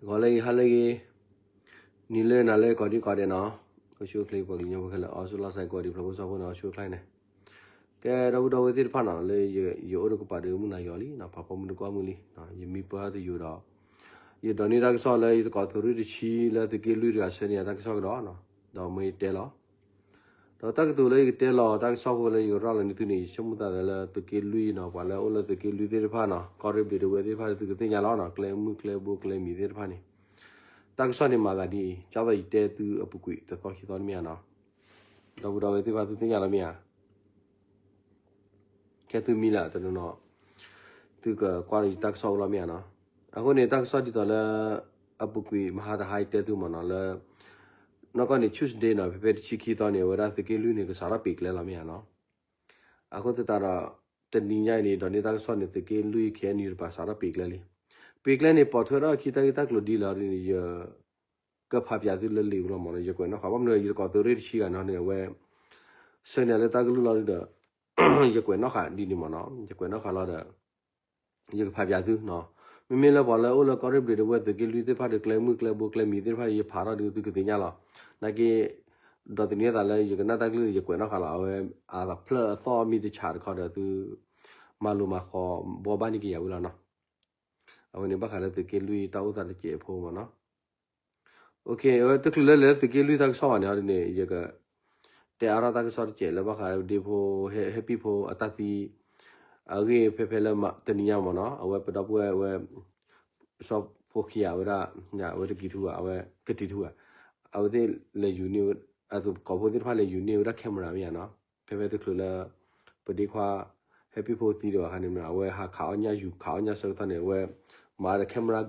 ဂီၤလၢအဂ့ၤ ဟါလၢအဂ့ၤ, နံၤလၢနၤလၢကိးဒံကိးဒဲးနီၤ, အိၣ်ဆူၣ်အိၣ်ချ့ ပှၤကညီဖိခဲလၢာ် အိၣ်ဆူၣ်လီၤစဲးကိးဒံး ဖျိးဖိစီဖိန့ၣ် အိၣ်ဆူၣ်အိၣ်ချ့န့ၣ်, ကဲ ဒီပုၢ်ဒီဝဲၢ်သ့ၣ်တဖၣ်နီၤ လၢယအိၣ်ဒီးကပၤဒီးမုၢ်နၤယီၤလံနီၤ, ဖးဖီမုၢ်တကွၢ်မုၢ်လံ, ယမံပၢၢ်တယိာ်ဒီး ယဒိးန့ၢ်တၢ်ကစီၣ်လၢယသကိးသုးရ့ၣ်တဆံလၢသုးက့လွံၢ်တဂၤဆှၢန့ၢ်ယၤတၢ်ကစီၣ်ကဒီးနီၤ, ဒီးမ့ၢ်ယတဲလီၤ ဒီးတၢ်ကတိၤလၢယကတဲလီၤ တၢ်ကစီၣ်ဖိလၢယကရၤလီၤန့ၢ်သုန့ၣ် ယဆိကမိၣ်သးလၢသုးက့လွံၢ်နီၤ, ပှၤလၢအိၣ်လၢသုးက့လွံၢ်သ့ၣ်တဖၣ်နီၤ, ကီၢ်ရ့ၣ်ဘျံးဒဝဲသ့ၣ်တဖၣ် သုကသ့ၣ်ညါလီၤနီၤ, ကျဲမုၢ်ကျဲဘိကျဲမံၤသ့ၣ်တဖၣ်န့ၣ်, တၢ်ကစီၣ်န့ၣ်မၤသးဒ်အံၤ, ကၢ်သိးယတဲသုအပူၤကွံာ်တသီခံသီတမ့ၢ်ဧါနီၤ, ဒီပုၢ်ဒီဝဲၢ်သ့ၣ်တဖၣ်သုသ့ၣ်ညါလီၤမ့ၢ်ဧါ ခဲသုမံလၢတနီၤနီၤ, သုကကွၢ်လၢယတၢ်ကစီၣ်အိၣ်လီၤမ့ၢ်ဧါနီၤ, အဃိန့ၣ် တၢ်ကစီၣ်ဒ်သိးလၢ အပူၤကွံာ်မဟါတဟါယတဲသုမ့ၢ်နီၤ လၢ နီၢ်ကီၢ်န့ၣ် Tuesday နီၤ, ဖဲဖဲတဆံခံသီန့ၣ် အဝဲဒၣ်သုးက့လွံၢ်န့ၣ် ကစးထီၣ်ပံးကျဲလီၤမ့ၢ်ဧါနီၤ, အဃိသတးဒီး တနံၤညါအံၤန့ၣ် ဒိးန့ၢ်တၢ်ကစီၣ်န့ၣ် သုးက့လွံၢ် ခဲအံၤန့ၣ်တပၤစးထီၣ်ပံးကျဲလံ, ပံးကျဲန့ၣ် ပိာ်ထွဲထီၣ်အခံတၢ်ဂ့ၢ်တၢ်ကျိၤဒ်လဲၣ်န့ၣ် ယ ကဖးပၠးသုလၢလံာ်ပူၤလီၤမ့ၢ်နီၤ, ယကွဲးနီၣ်ဃာ် ဘၣ်မနုၤယသကိးသုးရ့ၣ်တဆံဂၤနီၤန့ၣ် အဝဲ ဆှၢန့ၢ်လၢတၢ်ကလုၢ်လီၤဒုဒီး ယကွဲးနီၣ်ဃာ်ဒ်န့ၣ်မ့ၢ်နီၤ, ယကွဲးနီၣ်ဃာ်လီၤဒီး ယကဖးပၠးသုနီၤ, မ့မ့ၢ်လၢပှၤလၢအိၣ်လၢကီၢ်ရ့ၣ်ဘျံးဒဝဲၢ်သုးက့လွံၢ်သ့ၣ်တဖၣ်ဒီး ကျဲမုၢ်ကျဲဘိကျဲမံၤသ့ၣ်တဖၣ်ဒီး ယဖးထီၣ်ဒုးသုကသ့ၣ်ညါလီၤ, နာ်က့ ဒိးသန့ၤသးလၢယကနၣ်တၢ်ကလုၢ်ဒီး ယကွဲးနီၣ်ဃာ်လီၤ, အဝဲအဖျၢၣ်အသီၣ်မ့ၢ်တဆးတခီဒီး သု မၤလိၤမၤဃီၤဘှီဘၣ်န့ၢ်က့ၤယၤဝံၤလီၤနီၤ အဝဲန့ၣ်ဘၣ်ဃးလၢသုးက့လွံၢ်တၢ်အိၣ်သးတစဲးဖိမ့ၢ်နီၤ, အဝဲတချုးလၢလဲၤလၢသုးက့လွံၢ်တၢ်ကစီၣ်ဘၣ်န့ၣ် ဟီဒ်န့ၣ် ယက တဲအါထီၣ်တၢ်ကစီၣ်တစဲးလၢဘၣ်ဃးဒ့ဖိ ဟဲပံၣ်ဖိအတၢ်သံ အဂ့ၢ်ဖဲဖဲလၢတနံၤညါမ့ၢ်နီၤ, အဝဲပဒီပုၢ်ဝဲၢ်ဝဲ စီၤဖိခံဂၤဝဲဒၣ် အဝဲတကံၤထူဧါ အဝဲကတံၤထူဧါ, အဝဲသ့ၣ်လဲၤယူၤန့ၢ် အသကိးဖိသ့ၣ်တဖၣ်လဲၤယူၤန့ၢ်ဝဲဒၣ် camera မ့ၢ်ဧါနီၤ, ဖဲဖဲတချုးလၢ ပဒ့ခွါ ဟဲပံၣ်ဖိသံဒီးဘၣ်ခါန့ၣ်မ့ၢ် အဝဲဟးခးအီၣ်ညၣ်ယူၤခးအီၣ်ညၣ်ဆၢကတီၢ်န့ၣ် အဝဲ မၤဒီး camera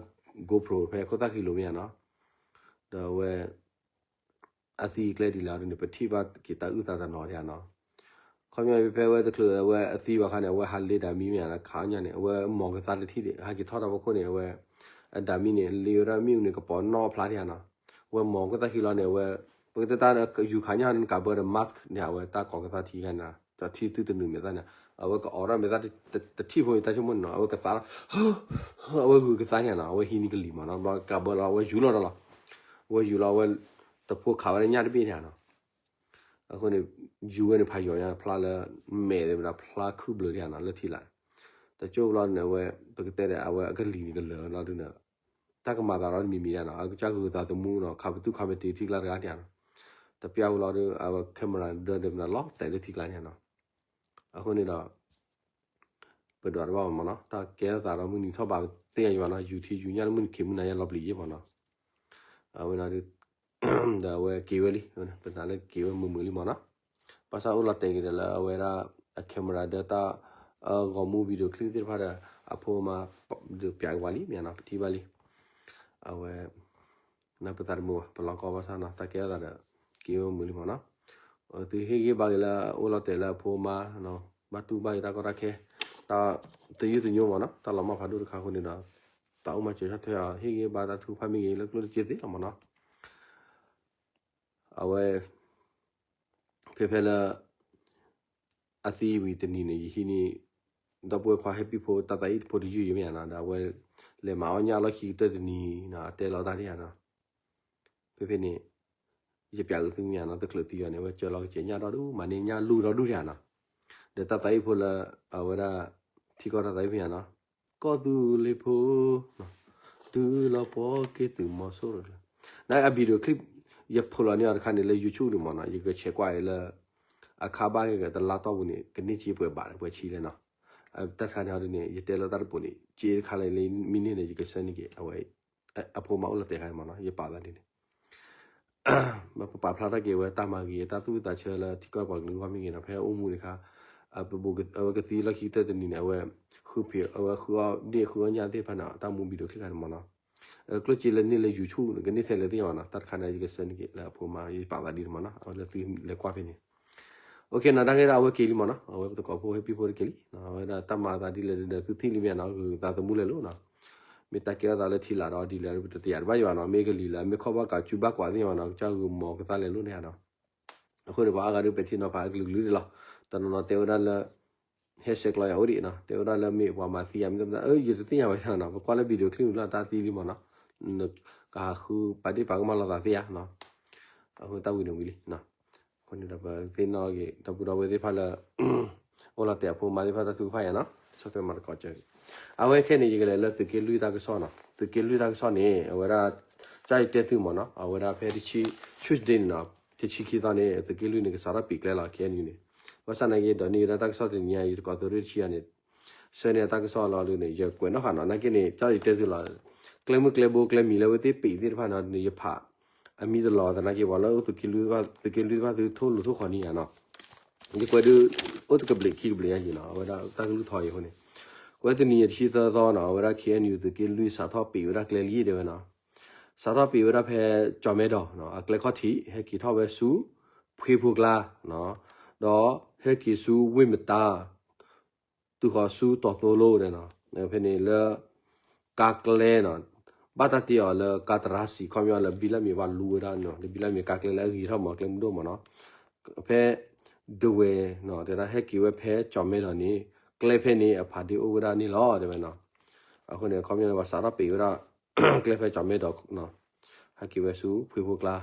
GoPro ဖဲခိၣ်သၣ်ဃံလိၤမ့ၢ်ဧါနီၤ, ဒီးအဝဲ အသံကျဲဒ်လဲၣ်ဒ်န့ၣ် ပထံၣ်ဘၣ်က့ၤတၢ်အုၣ်သးတနီၤဒ်ဧါနီၤ, ခီပညီဖဲဖဲတချုးအဝဲအသံဘၣ်ခါန့ၣ် အဝဲဟးလ့ဒၣ်မံမ့ၢ်ဧါနီၤ ခးအီၣ်ညၣ်န့ၣ် အဝဲမိၢ်ကသါတထံၣ်ဒံး ဟဲက့ၤထီၣ်တၢ်ဖီခိၣ်န့ၣ် အဝဲ အဒၣ်မံန့ၣ် လ့ဝဲဒၣ်မ့ၣ်အူန့ၣ် ကပီၤနီၣ်ဖျါဒံးဧါနီၤ, အဝဲမိၢ်ခိၣ်သၣ်ဃံလီၤန့ၣ် အဝဲ ပကတဲတၢ်ယူၤခးညၣ်န့ၣ် ကးဘၢဒီး mask န့ၣ် အဝဲတၢ်ကိးကသါထံဂၤန့ၣ် တၢ်ထံသုတနုာ်မဲာ်သၣ်န့ၣ် အဝဲကအိးထီၣ်မဲာ်သၣ်တထံၣ်ဖိတၢ်ဆိကမိၣ်န့ၣ်နီၤ အဝဲကသါလီၤ အဝဲဂုာ်ကသါန့ၣ်နီၤ အဝဲဟံးန့ၢ်ကလံၤမ့ၢ်နီၤ ဘျီကးဘၢလီၤ အဝဲယူၤလီၤဒီးလီၤ အဝဲယူၤလီၤ အဝဲတဖိခးဝဲဒၣ်ညၣ်တဘ့ၣ်န့ၣ်နီၤ အဃိန့ၣ် ယူၤဝဲန့ၣ်ဖးယိာ်ညါ ဖျါလၢမဲာ်သ့ၣ်ဝဲဒၣ် ဖျါခုၣ်ဘျၢၣ်ဒံးဧါနီၤ လၢထံလာ် တကၠိဘျီန့ၣ် အဝဲ ပကတဲဒီး အဝဲအကလံၤန့ၣ်ကလၢာ်လီၤဒုးန့ၣ် တၢ်ကမၤသးဒီးတမံၤမံၤဒၣ်နီၤ အကစၢ်ဂုာ်သးသမူနီၤ ခးပသူၣ်ခးပတ့ၤထံကျါတဂၤဒံးဧါနီၤ တပျၢ်ဝဲလီၤဒုး အဝဲ camera ဒၢဒဲးမနုၤလီၤတဲာ်လၢထံကျါန့ၣ်နီၤ အဃိန့ၣ်ဒီး ပဒွးတဘၣ်ဘၣ်မ့ၢ်နီၤ တၢ်ကဲထီၣ်သးဒီးမုၢ်နံၤထီၣ်ဘးသ့ၣ်ညါယွၤနီၤ ယူၤထံယူၤညၣ်လၢမုၢ်နံၤခံးမုၢ်နၤယါ လီၤပျံၤယ့ၢ်မ့ၢ်နီၤ အဝဲနီၤဒုး ဒီးအဝဲက့ၤဝဲလံ ပနာ်လၢက့ၤဝဲမုာ်မုာ်လံမ့ၢ်နီၤ ဘၣ်ဆၣ်အိၣ်လီၤတဲာ်က့ၤဒီးလၢအဝဲဒၣ် အ camera ဒၢတၢ် ဂီၤမူ video clip သ့ၣ်တဖၣ်ဒီး အဖိမါ ဒုးပျးက့ၤဝဲလံမ့ၢ်နီၤ ပထံၣ်ဘၣ်လံ အဝဲ နပသးတမုာ်ဘၣ် ပလီၤကီဘၣ်ဆၣ်နီၤ တၢ်ကဲထီၣ်သးဒီး က့ၤဝဲမုာ်လံမ့ၢ်နီၤ သုဟ့ၣ်ဂံၢ်ဘါက့ၤလၢအအိၣ်လီၤတဲာ်လၢအဖိအမါ ဘၣ်တူၢ်ဘၣ်ယတၢ်ကီတၢ်ခဲ တၢ်သယုၢ်သညိမ့ၢ်နီၤ တၢ်လီၤမၢ်ဖးဒိၣ်တခါအဃိန့ၣ်ဒီး သးအိၣ်မၤစၢၤဆီၣ်ထွဲအီၤ ဟ့ၣ်ဂံၢ်ဘါတၢ်ထုကဖၣ်မ့ၢ်ဂ့ၤ လၢကျိၣ်တက့ၢ်သ့လီၤမ့ၢ်နီၤ အဝဲ ဖဲဖဲလၢ အသံဝံၤတနံၤန့ၣ် ယဟံးန့ၢ် ဒီပုၢ်ဝဲၢ်ခွါဟဲပံၣ်ဖိတၢ်သးအံၣ်တဖိတယုၢ်ယံၤမ့ၢ်ဧါနီၤ ဒီးအဝဲ လဲၤမၤအီၣ်ညၣ်လီၢ်ခံကတၢၢ်တနံၤနီၤ အတဲလီၤတၢ်ဒံးဧါနီၤ ဖဲဖဲန့ၣ် ယပျးက့ၤသုမ့ၢ်ဧါနီၤ တချုးသံအီၤန့ၣ် အဝဲစၢၤလီၤကစဲးညၣ်ဒီဒူၣ် မၤန့ၢ်ညၣ်လူၢ်ဒီဒူၣ်ဒံးဧါနီၤ ဒီးတၢ်သးအံၣ်ဖိလၢ အဝဲဒၣ် ထံကီၢ်တၢ်သးအံၣ်ဖဲန့ၣ်နီၤ ကီၢ်သူလ့ၤဖိ တုၤလီၤပှီၢ်က့ၤသုးမီၤစိရိၤလၢ နအ video clip ယဖိးလီၤန့ၢ်အီၤတခါန့ၣ်လၢ YouTube န့ၣ်မ့ၢ်နီၤ ယကဆဲးကွၢ်အံၤလၢ အခါဘၣ်က့ၤကတလါတီၢ်ပူၤန့ၣ် ကန့ၢ်က့ၤပှဲၤဘးဒီးပှဲၤဆံလဲၣ်နီၤ တၢ်တခါန့ၣ်ဟီဒ်န့ၣ် ယတဲလီၤတၢ်တပိၤန့ၣ် က့တခါလၢမံန့ၢ်န့ၣ် ယကဆှၢန့ၢ်က့ၤ အဝဲ အဖိမါအိၣ်လီၤတဲာ်ခါန့ၣ်မ့ၢ်နီၤ ယပာ်သးဒ်န့ၣ် ပပာ်ဖျါထီၣ်က့ၤဝဲတၢ်မၤဂ့ၤ တၢ်သူၣ်ဝံၣ်သးဆၢလၢထံကီၢ်ပှၤကလုာ်ဂီၢ်မ့ၢ်ဂ့ၤနီၤ ဖဲအိၣ်မူတခါ အဝဲကသံလီၢ်ခံကတၢၢ်တနံၤန့ၣ် အဝဲ ဃုဖံး အဝဲဃုအီၣ်ဒ့ၣ်ဃုအီၣ်ညၣ်သ့ၣ်တဖၣ်န့ၣ် တၢ်မူ video clip ခါန့ၣ်မ့ၢ်နီၤ ကျိၣ်စ့လၢန့ၢ်လၢ YouTube န့ၣ် ကန့ၢ်ထဲလဲၣ်သ့ၣ်ညါမ့ၢ်နီၤ တၢ်တခါန့ၣ် ယကဆှၢန့ၢ်က့ၤလၢအဖိမါ ယပာ်သးဒ်န့ၣ်မ့ၢ်နီၤ အဝဲလၢသုလဲၤကွၢ်ဖဲန့ၣ် OK နီၤ တၢ်ဂ့ၢ်ဒၣ်အဝဲက့ၤလံမ့ၢ်နီၤ အဝဲပသကိးဖိဟဲပံၣ်ဖိတက့ၤလံ အဝဲဒၣ်တၢ်မၤအသးဒ်လဲၣ်ဒီး သုထံၣ်လံမ့ၢ်နီၤ ဂုာ်သးသမူလဲၤလိၤနီၤ မ့ၢ်တၢ်ကဲထီၣ်သးလၢထံလာ်ဒီးဒ်လဲၣ် ပတသ့ၣ်ညါတဘၣ်ယံၤဘၣ်နီၤ မ့ၢ်ကလံၤလၢ မ့ၢ်ခီၣ်ဘၣ်ကး ကၠူဘၣ်ကွၢ်သ့ၣ်ညါဘၣ်နီၤ ကစၢ်ဂုာ်မီၤကသါလဲၤလိၤန့ၣ်နီၤ အဃိန့ၣ် ပှၤအါဂၤဒုးပဲာ်ထံနီၤဖးအကလုာ်ကလုာ်ဒံးလီၤ တနီၤနီၤတဲဝဲဒၣ်လၢ ဟဲဆဲးကျိးယၤအိၣ်ဒံးနီၤ တဲဝဲဒၣ်လၢမ့ၢ်ပှၤမၤသံယၤမ့ၢ်တမ့ၢ် ယတသ့ၣ်ညါဘၣ်နီၤ ပကွၢ်လၢ video clip လၢအတၢ်သံလံမ့ၢ်နီၤ ကဟးဃုပာ်ဒ့ၣ်ပာ်ကမၣ်လိာ်သးသ့ဧါနီၤ. အဃိတၢ်ဝံၤန့ၣ်ဝံၤလံ. အဃိန့ၣ်ဒီးပသ့ၣ်နီၣ်ဂ့ၤ ဒီပုၢ်ဒီဝဲၢ်သ့ၣ်တဖၣ်လၢ အိၣ်လီၤတဲာ်အဖိမါသ့ၣ်တဖၣ်တၢ်ထုကဖၣ်ယါနီၤ ဆီၣ်ထွဲမၤသကိးကၢ်. အဝဲခဲန့ၣ် ယကလဲၤလၢသုးက့လွံၢ်တၢ်ကစီၣ်နီၤ. သုးက့လွံၢ်တၢ်ကစီၣ်န့ၣ် အဝဲဒၣ် ကၢ်ယတဲသုမ့ၢ်နီၤ အဝဲဒၣ်ဖဲတဆံ Tuesday န့ၣ်နီၤ တဆံခံသီန့ၣ် သုးက့လွံၢ်န့ၣ် ကစးထီၣ်ပံာ်ကျဲလီၤ ခဲအံၤန့ၣ်. ဘၣ်ဆၣ်နာ်က့ ဒိးန့ၢ်ဝဲဒၣ်တၢ်ကစီၣ်တနံၤညါ ယတကိးသုးရ့ၣ်တဆံယါန့ၣ် ဆၢန့ၢ်တၢ်ကစီၣ်လီၤဒ်န့ၣ် ယကွဲးနီၣ်ဃာ်နီၤ နာ်က့န့ၣ် ကၢ်ယတဲသုလီၤ. ကျဲမုၢ်ကျဲဘိကျဲမံၤလၢအဝဲသ့ၣ်ပံာ်သ့ၣ်တဖၣ်နီၤ ယဖး အမံၤတလီၤသနာ်က့ ပှၤလၢအိၣ်သုးက့လွံၢ်သ့ၣ်တဖၣ်သုထိၣ်လိာ်ထိၣ်ဃီၤန့ၢ်ယါနီၤ. ယကွဲးဒုး အိၣ်တကဘျံးခံကဘျံးညါယံၤနီၤ အဝဲဒၣ်တၢ်ကလုၢ်ထီၣ်အံၤအဃိန့ၣ် ကွဲးတနံၤယၤတဆံသၢသီနီၤ အဝဲဒၣ် K N U သုးက့လွံၢ်စးထီၣ်ပံာ်ဝဲဒၣ်ကျဲလံတဲဝဲနီၤ. စးထီၣ်ပံာ်ဝဲဒၣ်ဖဲကၠီၤမဲဒီး အကျဲခီၣ်ထံး ဟဲက့ၤထီၣ်ဝဲဆူ ဖှ့ဖိကျါ ဒီးဟဲက့ၤဆူဝ့ၢ်မတါ တုၤဃီၤဆူတီၤသိလိန့ၣ်နီၤ. ဖဲန့ၣ်လၢ ကါကျဲနီၤ ဘၣ်တၢ်တ့အီၤလၢကါတရါစံၤ ခီပညီလၢဘံလၢမ့ၤဘၣ်လူဝဲဒၣ်နီၤ လၢဘံလၢမ့ၤကါကျဲလၢအဂ့ၤထီၣ်မး ကျဲမုၢ်ဒိၣ်မးနီၤ. ဖဲ ဒဝဲၤနီၤ တဲဒၣ်ဟဲက့ၤဝဲဖဲကၠီၤမဲဒီးန့ၣ် ကျဲဖဲန့ၣ်အဖးဒ့အိၣ်ဝဲဒၣ်န့ၣ်လီၤတဲဝဲနီၤ. အဃိန့ၣ် ခီပညီန့ၣ် ပှၤစးထီၣ်ပံာ်ဝဲဒၣ် ကျဲဖဲကၠီၤမဲဒီး ဟဲက့ၤဝဲဆူဖှ့ဖိကျါ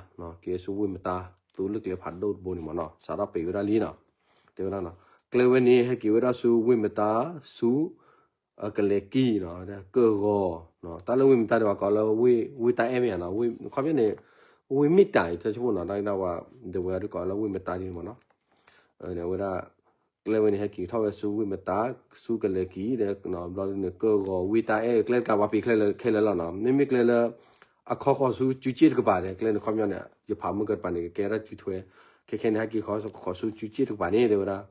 က့ၤဆူဝ့ၢ်မတါ သူလၢကျဲဖးဒိၣ်တဘိန့ၣ်မးနီၤ စးထီၣ်ပံာ်ဝဲဒၣ်လံနီၤ တဲဝဲဒၣ်နီၤ. ကျဲဝဲန့ၣ် ဟဲက့ၤဝဲဒၣ်ဆူဝ့ၢ်မတါ ဆူ ကလဲၤကံနီၤ ကၢၢ်ဂီၤ တၢ်လၢဝ့ၢ်မတါန့ၣ် ပှၤကိးလၢဝ့ၢ်တၢ်အဲၣ်မ့ၢ်ဧါနီၤ ခီပညီန့ၣ် ဝ့ၢ်မ့ၢ်တၢ်အံၤ တၢ်ဆိကမိၣ်နီၤ တၢ်ဝဲဒၣ်ပှၤ ဒဝဲၤဒုးကိးလၢဝ့ၢ်မတါန့ၣ်မးနီၤ. အဝဲဒၣ် ကျဲဝဲန့ၣ် ဟဲက့ၤထီၣ်ဝဲဆူဝ့ၢ်မတါ ဆူကလဲၤကံဒီး ဘျီဒ်န့ၣ် ကၢၢ်ဂီၤဝ့ၢ်တၢ်အဲၣ် ကျဲတကျါပှၤပံာ်ခဲလၢာ်လီၤနီၤ. မ့မ့ၢ်ကျဲလၢ အခီဃီၤဆူကၠူစ့ၣ်တကပၤန့ၣ် ကျဲန့ၣ်ခီပညီန့ၣ် ယဖးမုၢ်ကတပၤန့ၣ် ကကဲဒၣ်စုထွဲ ခဲခဲန့ၣ် ဟဲက့ၤဃီၤဆူကၠူစ့ၣ်တကပၤန့ၣ် တဲဝဲဒၣ်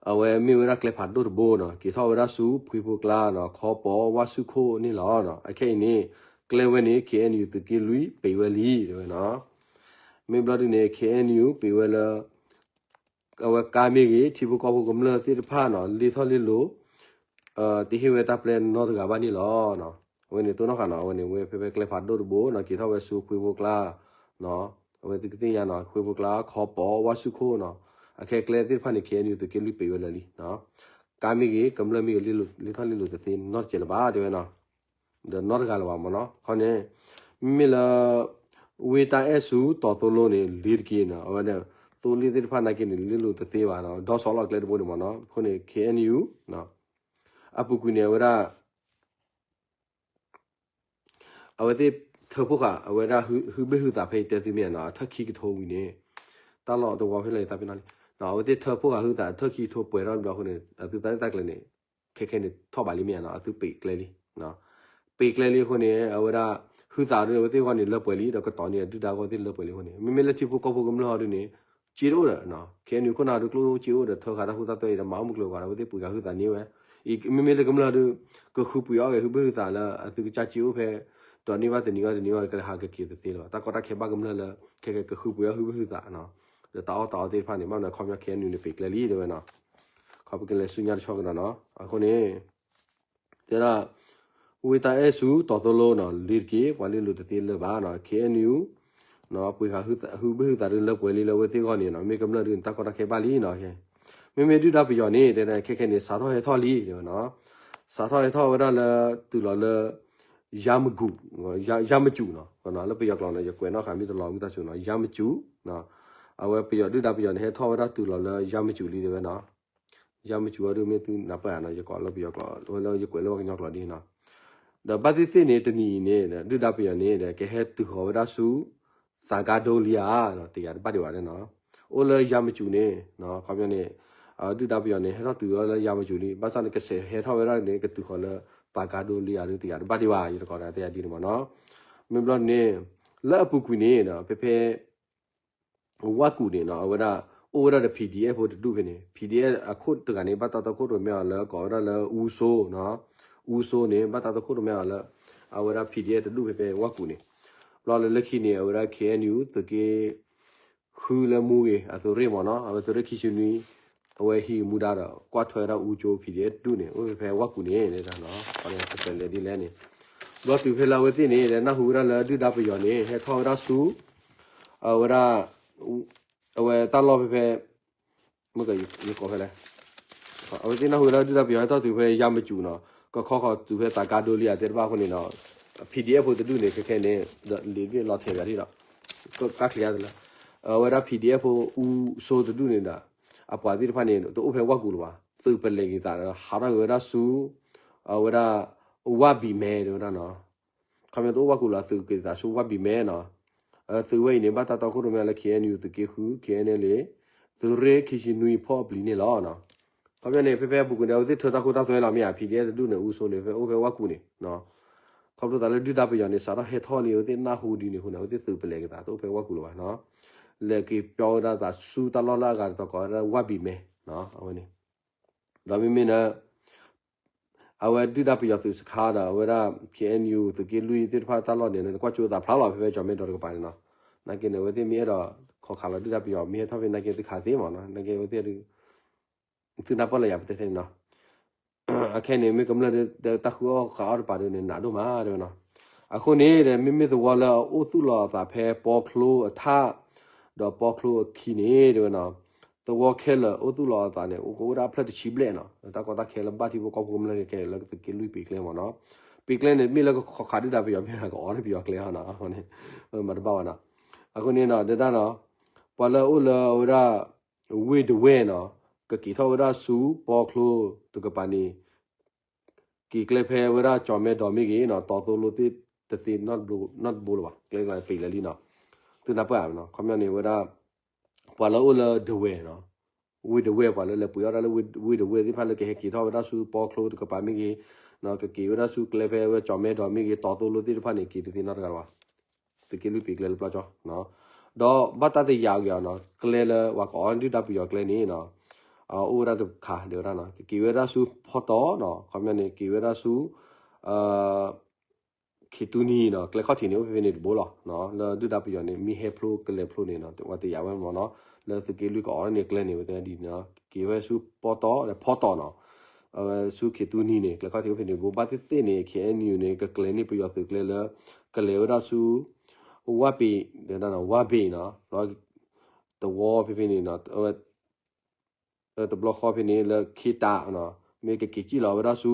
အဝဲမ့ၢ်ဝဲဒၣ်ကျဲဖးဒိၣ်တဘိနီၤ က့ၤထီၣ်ဝဲဒၣ်ဆူဖှ့ဖိကျါနီၤ ခီပီဝါဆူၣ်ခိၣ်န့ၣ်လီၤ. အခဲအံၤန့ၣ် ကျဲဝဲန့ၣ် K N U သုးက့လွံၢ်ပံာ်ဝဲလံ တဲဝဲနီၤ. မ့ၢ်ဘျီဒ်န့ၣ် K N U ပံာ်ဝဲလၢ အဝဲကါမ့ၢ်ဂ့ၤ ထံဖိကီၢ်ဖိကမျၢၢ်သ့ၣ်တဖၣ်နီၤ လ့ထီၣ်လ့လိၤ တဟ့ၣ်ဝဲတၢ်ပျဲနီတဂၤဘၣ်န့ၣ်လီၤ. အဝဲန့ၣ်တိၢ်နီၣ်ဃာ်နီၤ အဝဲန့ၣ်ဝဲဖဲဖဲကျဲဖးဒိၣ်တဘိနီၤ က့ၤထီၣ်ဝဲဆူဖှ့ဖိကျါ အဝဲသုကသ့ၣ်ညါနီၤ ဖှ့ဖိကျါ ခီပီ ဝါဆူၣ်ခိၣ်နီၤ အခဲကျဲသ့ၣ်တဖၣ်န့ၣ် K N U သုးက့လွံၢ်ပံာ်ဝဲလၢာ်လံ. ကါမ့ၢ်ဂ့ၤ ကမျၢၢ်မ့ၢ်ဂ့ၤ လ့ထီၣ်လ့လိၤတသ့နီတစဲးလၢၤဘၣ် တဲဝဲနီၤ. ဒီးနီတဂၤလၢၤဘၣ်မ့ၢ်နီၤ ခီန့ၣ် မ့မ့ၢ်လၢ ဝ့ၢ်တၢ်အဲၣ်ဆူတီၤသိလိန့ၣ် လ့ၤတက့ၤနီၤ အဝဲန့ၣ် သိလ့ၣ်သ့ၣ်တဖၣ်နာ်က့န့ၣ် လ့လိၤတသ့ဘၣ်နီၤ ဒီးဆီလီၤကျဲတဘိန့ၣ်မ့ၢ်နီၤ အဃိန့ၣ် K N U အပူၤကွံာ်န့ၣ် အဝဲဒၣ် အဝဲသ့ၣ်ထၢဖှိၣ်ဃာ် အဝဲဒၣ်ဟုဘ့ၣ်ဟုသးဖဲအံၤတဲသုမ့ၢ်ဧါနီၤ အထၢၣ်ခံကထိဝံၤန့ၣ် တၢ်လီၢ်တဝီဖဲလဲၣ်သးပ့ၤနီၣ်လံ အဝဲသ့ၣ်ထၢဖှိၣ်ဃာ်ဟုသး အထၢၣ်ခံကထိပှဲၤထီၣ်ဘျီအဃိန့ၣ် အသုတၢ်ရဲၣ်တၢ်ကျဲၤန့ၣ် ခဲခဲန့ၣ်ထီၣ်ဘးလံမ့ၢ်ဧါနီၤ အသုပံာ်ကျဲလံ ပံာ်ကျဲလံအဃိန့ၣ် အဝဲဒၣ် ဟုသးဒ်န့ၣ် အဝဲသ့ၣ်ဂီၢ်န့ၣ်လၢပှဲၤလံ ဒီးကတီၤန့ၣ် အဒုၣ်ဒါဂီၢ်သ့ၣ်လၢပှဲၤလံအဃိန့ၣ် မ့မ့ၢ်လၢထံဖိကီၢ်ဖိကမျၢၢ်ဟီဒ်န့ၣ် ကၠ့တအိၣ်ဒီး ခဲအံၤန့ၣ် ခိၣ်နၢ်ဒုးကျိၣ်ကၠ့အိၣ်ဒီး ထၢဃာ်တၢ်ဟူးတၢ်သၢအံၤဒီး မၤအီၣ်မုၢ်ကျိၤဝဲၤကွာ်ဒီး အဝဲသ့ၣ်ပှ့ၤဃာ်ဟုသးန့ၢ်ဝဲ အံၤမ့မ့ၢ်လၢကမျၢၢ်ဒုး ကဃုပှ့ၤအီၣ်ဂ့ၤဟုဘ့ၣ်ဟုသးလၢ အသုကစၢ်ကၠ့အိၣ်ဖဲ ဒီးန့ၢ်ဘၣ်တနံၤဂီၢ်တနံၤဂီၢ် ကလဲၤဟးကက့ၤတသ့လၢၤဘၣ် တၢ်ကီတၢ်ခဲဘၣ်ကမျၢၢ်လၢ ခဲခဲကဃုပှ့ၤအီၣ်ဟုဘ့ၣ်ဟုသး ဒီးတၢ်အီၣ်တၢ်အီသ့ၣ်တဖၣ်န့ၣ် ဘၣ်မနုၤခီပညီ K N U န့ၣ် ပံာ်ကျဲလံတဲဝဲနီၤ ခီပကလဲၤဆူညါတဆီကဒီးနီၤ အဃိန့ၣ် တဲဒၣ် ဝ့ၢ်တၢ်အဲၣ်ဆူတီၤသိလိနီၤ လ့ၤတက့ၤ ပှၤလ့လိၤတသ့လၢၤဘၣ်နီၤ K N U ပှ့ၤဃာ်ဟုဘ့ၣ်ဟုသးဒုးလၢပှဲၤလံလၢအဝဲသ့ၣ်ဂီၢ်န့ၣ်နီၤ မ့ၢ်ကမျၢၢ်ဒုးန့ၣ် တၢ်ကီတၢ်ခဲဘၣ်လံနီၤ မ့မ့ၢ်ဒုၣ်ဒါပယီၤန့ၣ် တဲဒၣ်ခဲခဲန့ၣ် စးထီၣ်ဟဲထီၣ်လံတဲဝဲနီၤ စးထီၣ်ဟဲထီၣ်ဝဲဒၣ်လၢ တုၤလီၤလၢ ယါမကူး ယါမကူးနီၤ လၢပယီၤကျိာ်န့ၣ် ယကွဲးနီၣ်ဃာ်မ့ၢ်တလီၤဝံသးစူၤနီၤ ယါမကူး အဝဲပယီၤဒုၣ်ဒါပယီၤန့ၣ် ဟဲထီၣ်ဝဲဒၣ်တုၤလီၤလၢယါမကူးလံတဲဝဲနီၤ ယါမကူးအီၤဒုးမ့ၢ်သုနၢ်ပၢၢ်ဧါနီၤ ယကိးလၢပယီၤကျိာ် လၢယကွဲးလၢပှၤကညီကျိာ်ဒ်နီၤ ဒီးဘၣ်သ့ၣ်သ့ၣ်န့ၣ် တနံၤအံၤန့ၣ် ဒုၣ်ဒါပယီၤန့ၣ် ကဟဲတုၤဃီၤဝဲဒၣ်ဆူ သးကါဒိလံဧါ တယၤတဘၣ်ဒံးဘၣ်နီၤ အိၣ်လၢယါမကူးန့ၣ် ခီပညီန့ၣ် ဒုၣ်ဒါပယီၤန့ၣ် ဟဲထီၣ်တုၤလီၤလၢယါမကူးလံ ဘၣ်ဆၣ်န့ၣ် ကဆဲးဟဲထီၣ်ဝဲဒၣ်န့ၣ် ကတုၤဃီၤလၢ သးကါဒိလံဧါဒုး တယၤတဘၣ်ဒံးဘၣ် ယတကိးဒၣ်တယၤဒ်န့ၣ်မ့ၢ်နီၤ မ့ၢ်ဘျီန့ၣ် လၢအပူၤကွံာ်န့ၣ် ဖဲဖဲ ဝါကူးန့ၣ်နီၤ အဝဲဒၣ် အိၣ်ဝဲဒၣ်ဒီး P D F ဖိတဒူၣ်ဖဲန့ၣ် P D F အခိၣ်တဂၤန့ၣ် ဘၣ်တၢ်တီခိၣ်ရိၣ်မဲအီၤလၢ ကိးဝဲဒၣ်လၢ အူစိနီၤ အူစိန့ၣ် ဘၣ်တၢ်တီခိၣ်ရိၣ်မဲအီၤလၢ အဝဲဒၣ် P D F တဒူၣ်ဖဲဖဲဝါကူးန့ၣ် ဘျီလၢလၢခံန့ၣ် အဝဲဒၣ် K N U သုးက့ ဃုလၢမူဂ့ၤ အသုးရ့ၣ်မ့ၢ်နီၤ အဝဲသုးရ့ၣ်ခံဆံနွံ အဝဲဟံးမူဒါဒီး ကွၢ်ထွဲဝဲဒၣ်အူကၠိ P D F တဒူၣ်န့ၣ် အိၣ်ဖဲဖဲဝါကူးန့ၣ် တဲဒၣ်နီၤ ကလဲၤဒ်လဲၣ်န့ၣ် ဘျီတုၤဖဲလၢအဝဲသ့ၣ်န့ၣ် နၢ်ဟူဝဲဒၣ်လၢဒုၣ်ဒါပယီၤန့ၣ် ဟဲထီၣ်ဝဲဒၣ်ဆူ အဝဲဒၣ် အဝဲတၢ်လီၢ်ဖဲဖဲ မ့ၢ်ကယကိးဖဲလဲၣ် အဝဲသ့ၣ်နၢ်ဟူဝဲဒၣ်ဒုၣ်ဒါပယီၤဟဲထီၣ်တုၤဖဲယါမကူးနီၤ ကခီဃီၤတုၤဖဲသးကါဒိလံဧါတဲတဘၣ်အဃိန့ၣ်ဒီး PDF ဖိတဒူၣ်န့ၣ် ခဲခဲန့ၣ် ဒီးလံာ်ဘ့ၣ်လီၤထဲးဘၣ်ဒံးဒီး ကကျဲးတလၢ အဝဲဒၣ် PDF ဖိအူစိတဒူၣ်န့ၣ်ဒီး အပှၤသ့ၣ်တဖၣ်န့ၣ် တအိၣ်ဖဲဝၣ်ကူာ်လၢၤဘၣ်, သုးပလဲၤက့ၤသးဒီး ဟးထီၣ်က့ၤဝဲဒၣ်ဆူ အဝဲဒၣ် ဝၣ်ဘံၣ်မဲ တဲဝဲဒၣ်နီၤ, ခီပညီတအိၣ်ဝၣ်ကူာ်လၢၤ သုးက့ၤသးဆူဝၣ်ဘံၣ်မဲနီၤ, သုးဝဲအံၤန့ၣ် ဘၣ်တၢ်တီခိၣ်ရိၣ်မဲလၢ KNU သုးက့ဃု KNLA သုးရ့ၣ်ခံဆံနွံဖီၣ်အပျံၤန့ၣ်လီၤ. ခီပညီန့ၣ် ဖဲဖဲအပူၤကွံာ်န့ၣ် အဝဲသ့ၣ်ထၢတၢ်ခိတၢ်သွဲလီၤမ့ၢ်ဧါ, PDF တဒူၣ်န့ၣ် အူစိန့ၣ် ဖဲအိၣ်ဖဲဝၣ်ကူာ်န့ၣ် ခီဖျိသးလၢဒုၣ်ဒါပယီၤန့ၣ် စးထီၣ်ဟဲထီၣ်လံ အဝဲသ့ၣ်နၢ်ဟူဒ်န့ၣ်အဃိန့ၣ် အဝဲသ့ၣ်သုးပလဲၤက့ၤသး တအိၣ်ဖဲဝၣ်ကူာ်လၢၤဘၣ်နီၤ, လဲၤက့ၤပျီဝဲဒၣ်သးဆူတၢ်လီၢ်လၢအဂၤတတီၤကိးဝဲဒၣ်ဝၣ်ဘံၣ်မဲ အဝဲန့ၣ်, ဒီးမ့မ့ၢ်န့ၣ် အဝဲဒုၣ်ဒါပယီၤသုးစခါဒီး အဝဲဒၣ် KNU သုးက့လွံၢ်သ့ၣ်တဖၣ်တၢ်လီၢ်န့ၣ် နကွၢ်ကၠိသးဖျါလီၤ ဖဲဖဲကၠီၤမဲဒီတကပၤန့ၣ်နီၤ, နာ်က့န့ၣ် အဝဲသ့ၣ်မ့ၢ်အဲၣ်ဒိးခိးခးလီၤဒုၣ်ဒါပယီၤ မ့ၢ်ဟဲထီၣ်ဖဲနာ်က့သုခးသ့မးနီၤ, နာ်က့အဝဲသ့ၣ်ဒုး သုနၢ်ပၢၢ်လၢယၤပတဲထဲန့ၣ်နီၤ, အခဲန့ၣ် မ့ၢ်ကမျၢၢ်ဒီးတၢ်ဃုအီၣ်ဃုအီတပၤဒီးန့ၣ် နးဒိၣ်မးတဲဝဲနီၤ, အဃိန့ၣ်ဒီး မ့မ့ၢ်သဝီလၢအအိၣ်သူၣ်လီၤအသးဖဲပီချိအထး ဒီးပီချိအခံန့ၣ်တဲဝဲနီၤ, သဝီခဲလၢာ်အိၣ်သူၣ်လီၤအသးန့ၣ် အိၣ်ကအိၣ်ဒၣ်အဖျၢၣ်တဆံဘျဲၣ်နီၤ, တၢ်ကီတၢ်ခဲလၢဘၣ်ထံဖိကီၢ်ဖိကမျၢၢ်ခဲခဲလၢသုးက့လွံၢ်ပံၤကျဲမးနီၤ, ပံၤကျဲန့ၣ် မ့ၢ်လၢကခိးခးဒုၣ်ဒါပယီၤမ့ၢ်ဧါ ကအီၣ်န့ၢ်ပယီၤကျဲဟီနီၤ, အဃိန့ၣ် မၤတဘၣ်ဝဲနီၤ, အဃိန့ၣ်နီၤ ဒဲဒၣ်နီၤ ပှၤလၢအအိၣ်လၢအဝဲဒၣ် ဝ့ၢ်ဒဝဲၢ်နီၤ, ကက့ၤထီၣ်ဝဲဒၣ်ဆူပီချိတကပၤန့ၣ် က့ၤကျဲဖဲဝဲဒၣ်ကၠီၤမဲဒီးမ့ၢ်ဂ့ၤနီၤ, တီသိလိသ့ၣ်တသ့နီတဘိလၢၤဘၣ်, ကျဲကျါပံၤလဲၤလံနီၤ, သုနၢ်ပၢၢ်ဧါနီၤ, ခီပညီန့ၣ်ဝဲဒၣ် ပှၤလၢအအိၣ်လၢဒဝဲၢ်နီၤ, ဝ့ၢ်ဒဝဲၢ် ပှၤလၢလဲၤပှ့ၤအီၣ်တၢ်လၢဝ့ၢ်ဒဝဲၢ်သ့ၣ်တဖၣ်လၢကဟဲက့ၤထီၣ်ဝဲဒၣ်ဆူပီချိတကပၤမ့ၢ်ဂ့ၤ, ကက့ၤဝဲဒၣ်ဆူကျဲဖဲဝဲကၠီၤမဲဒီးမ့ၢ်ဂ့ၤ တီသိလိသ့ၣ်တဖၣ်န့ၣ် က့ၤတသ့နီတဂၤလၢၤဘၣ် သုးက့လွံၢ်ပံၤကျဲလၢပျီကၠီ, ဒီးဘၣ်တၢ်တယာ်အဂ့ၢ်နီၤ, ကျဲလၢပှၤကအီၣ်ဒုၣ်ဒါပယီၤကျဲန့ၣ်နီၤ, အိၣ်ဝဲဒၣ်တခါဒဲဝဲဒၣ်နီၤ, ကက့ၤဝဲဒၣ်ဆူဖီတီနီၤ, ခီပညီန့ၣ် က့ၤဝဲဒၣ်ဆူ ခ့တူၢ်နံၤနီၤ, ကျဲခီၣ်ထံးန့ၣ် အိၣ်ဖဲဖဲန့ၣ်တဘိလီၤ, လၢဒုၣ်ဒါပယီၤန့ၣ် မ့ၢ်ဟဲဖျိကလဲၤဖျိန့ၣ်နီၤ, ပှၤတယာ်ဝဲမးနီၤ, လၢသုးက့လွံၢ်ကအီၣ်န့ၢ်ကျဲန့ၣ် ဝဲတဲဒ်န့ၣ်နီၤ, က့ၤဝဲဆူပီတီ ဖီတီနီၤ, အဝဲဆူခ့တူၢ်နံၤန့ၣ် ကျဲခီၣ်ထံးအိၣ်ဖဲန့ၣ်တဘိ, ဘၣ်သ့ၣ်သ့ၣ်န့ၣ် KNU န့ၣ် ကကျဲၤန့ၢ်ပယီၤသုးကျဲလၢ ကလဲၤဝဲဒၣ်ဆူ ဝၣ်ပ့ၤ, ဝၣ်ဘ့ၣ်နီၤ, သဝီဖဲဖဲန့ၣ်နီၤ, အဝဲ တဘျီဃီဖဲန့ၣ်လၢခ့တးနီၤ, မ့ၢ်ကက့ၤစံၣ်လီၤဝဲဒၣ်ဆူ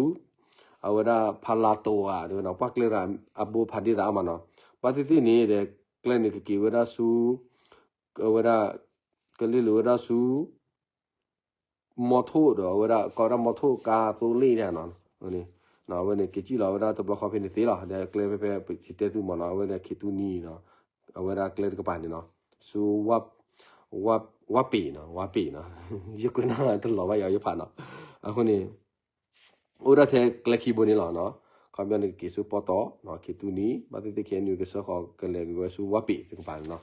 အဝဲဒၣ်ဖးလၤတိးဧါ တဲဝဲနီၤ, ပှၢ်ကျဲရၤအဘိဖးဒ့သးအါမးနီၤ, ဘၣ်သ့ၣ်သ့ၣ်န့ၣ်ဒီး ကျဲန့ၣ်ကက့ၤဝဲဒၣ်ဆူ အဝဲဒၣ် ကလ့ၣ်လၢဝဲဒၣ်ဆူ မီထိၣ်ဒီး အဝဲဒၣ်ကိးဝဲဒၣ်မီထိၣ်ကါသိလ့ၣ်န့ၣ်နီၤ, အဝဲန့ၣ် က့ၤစံၣ်လီၤဝဲဒၣ်တဘျီဃီဖဲန့ၣ်သ့လီၤ, ဒီးကျဲဖဲဖဲယတဲသုမးနီၤ, အဝဲဒၣ်ခ့တူၢ်နံၤနီၤ, အဝဲဒၣ်ကျဲတကပၤန့ၣ်နီၤ, ဆူ ဝၣ်ပ့ၤနီၤ, ဝၣ်ပ့ၤနီၤ, ယကွဲးနီၤတလီၤဘၣ်ယၤယဖးနီၤ, အဃိန့ၣ် အိၣ်ဒၣ်ထဲကျဲခံဘိန့ၣ်လီၤနီၤ, ခီပညီန့ၣ်ကက့ၤဆူပီတီ ခ့တူၢ်နံၤ, ဘၣ်သ့ၣ်သ့ၣ် KNU ကဆှၢဃီၤကလဲၤက့ၤဝဲဆူဝၣ်ပ့ၤတကပၤန့ၣ်နီၤ,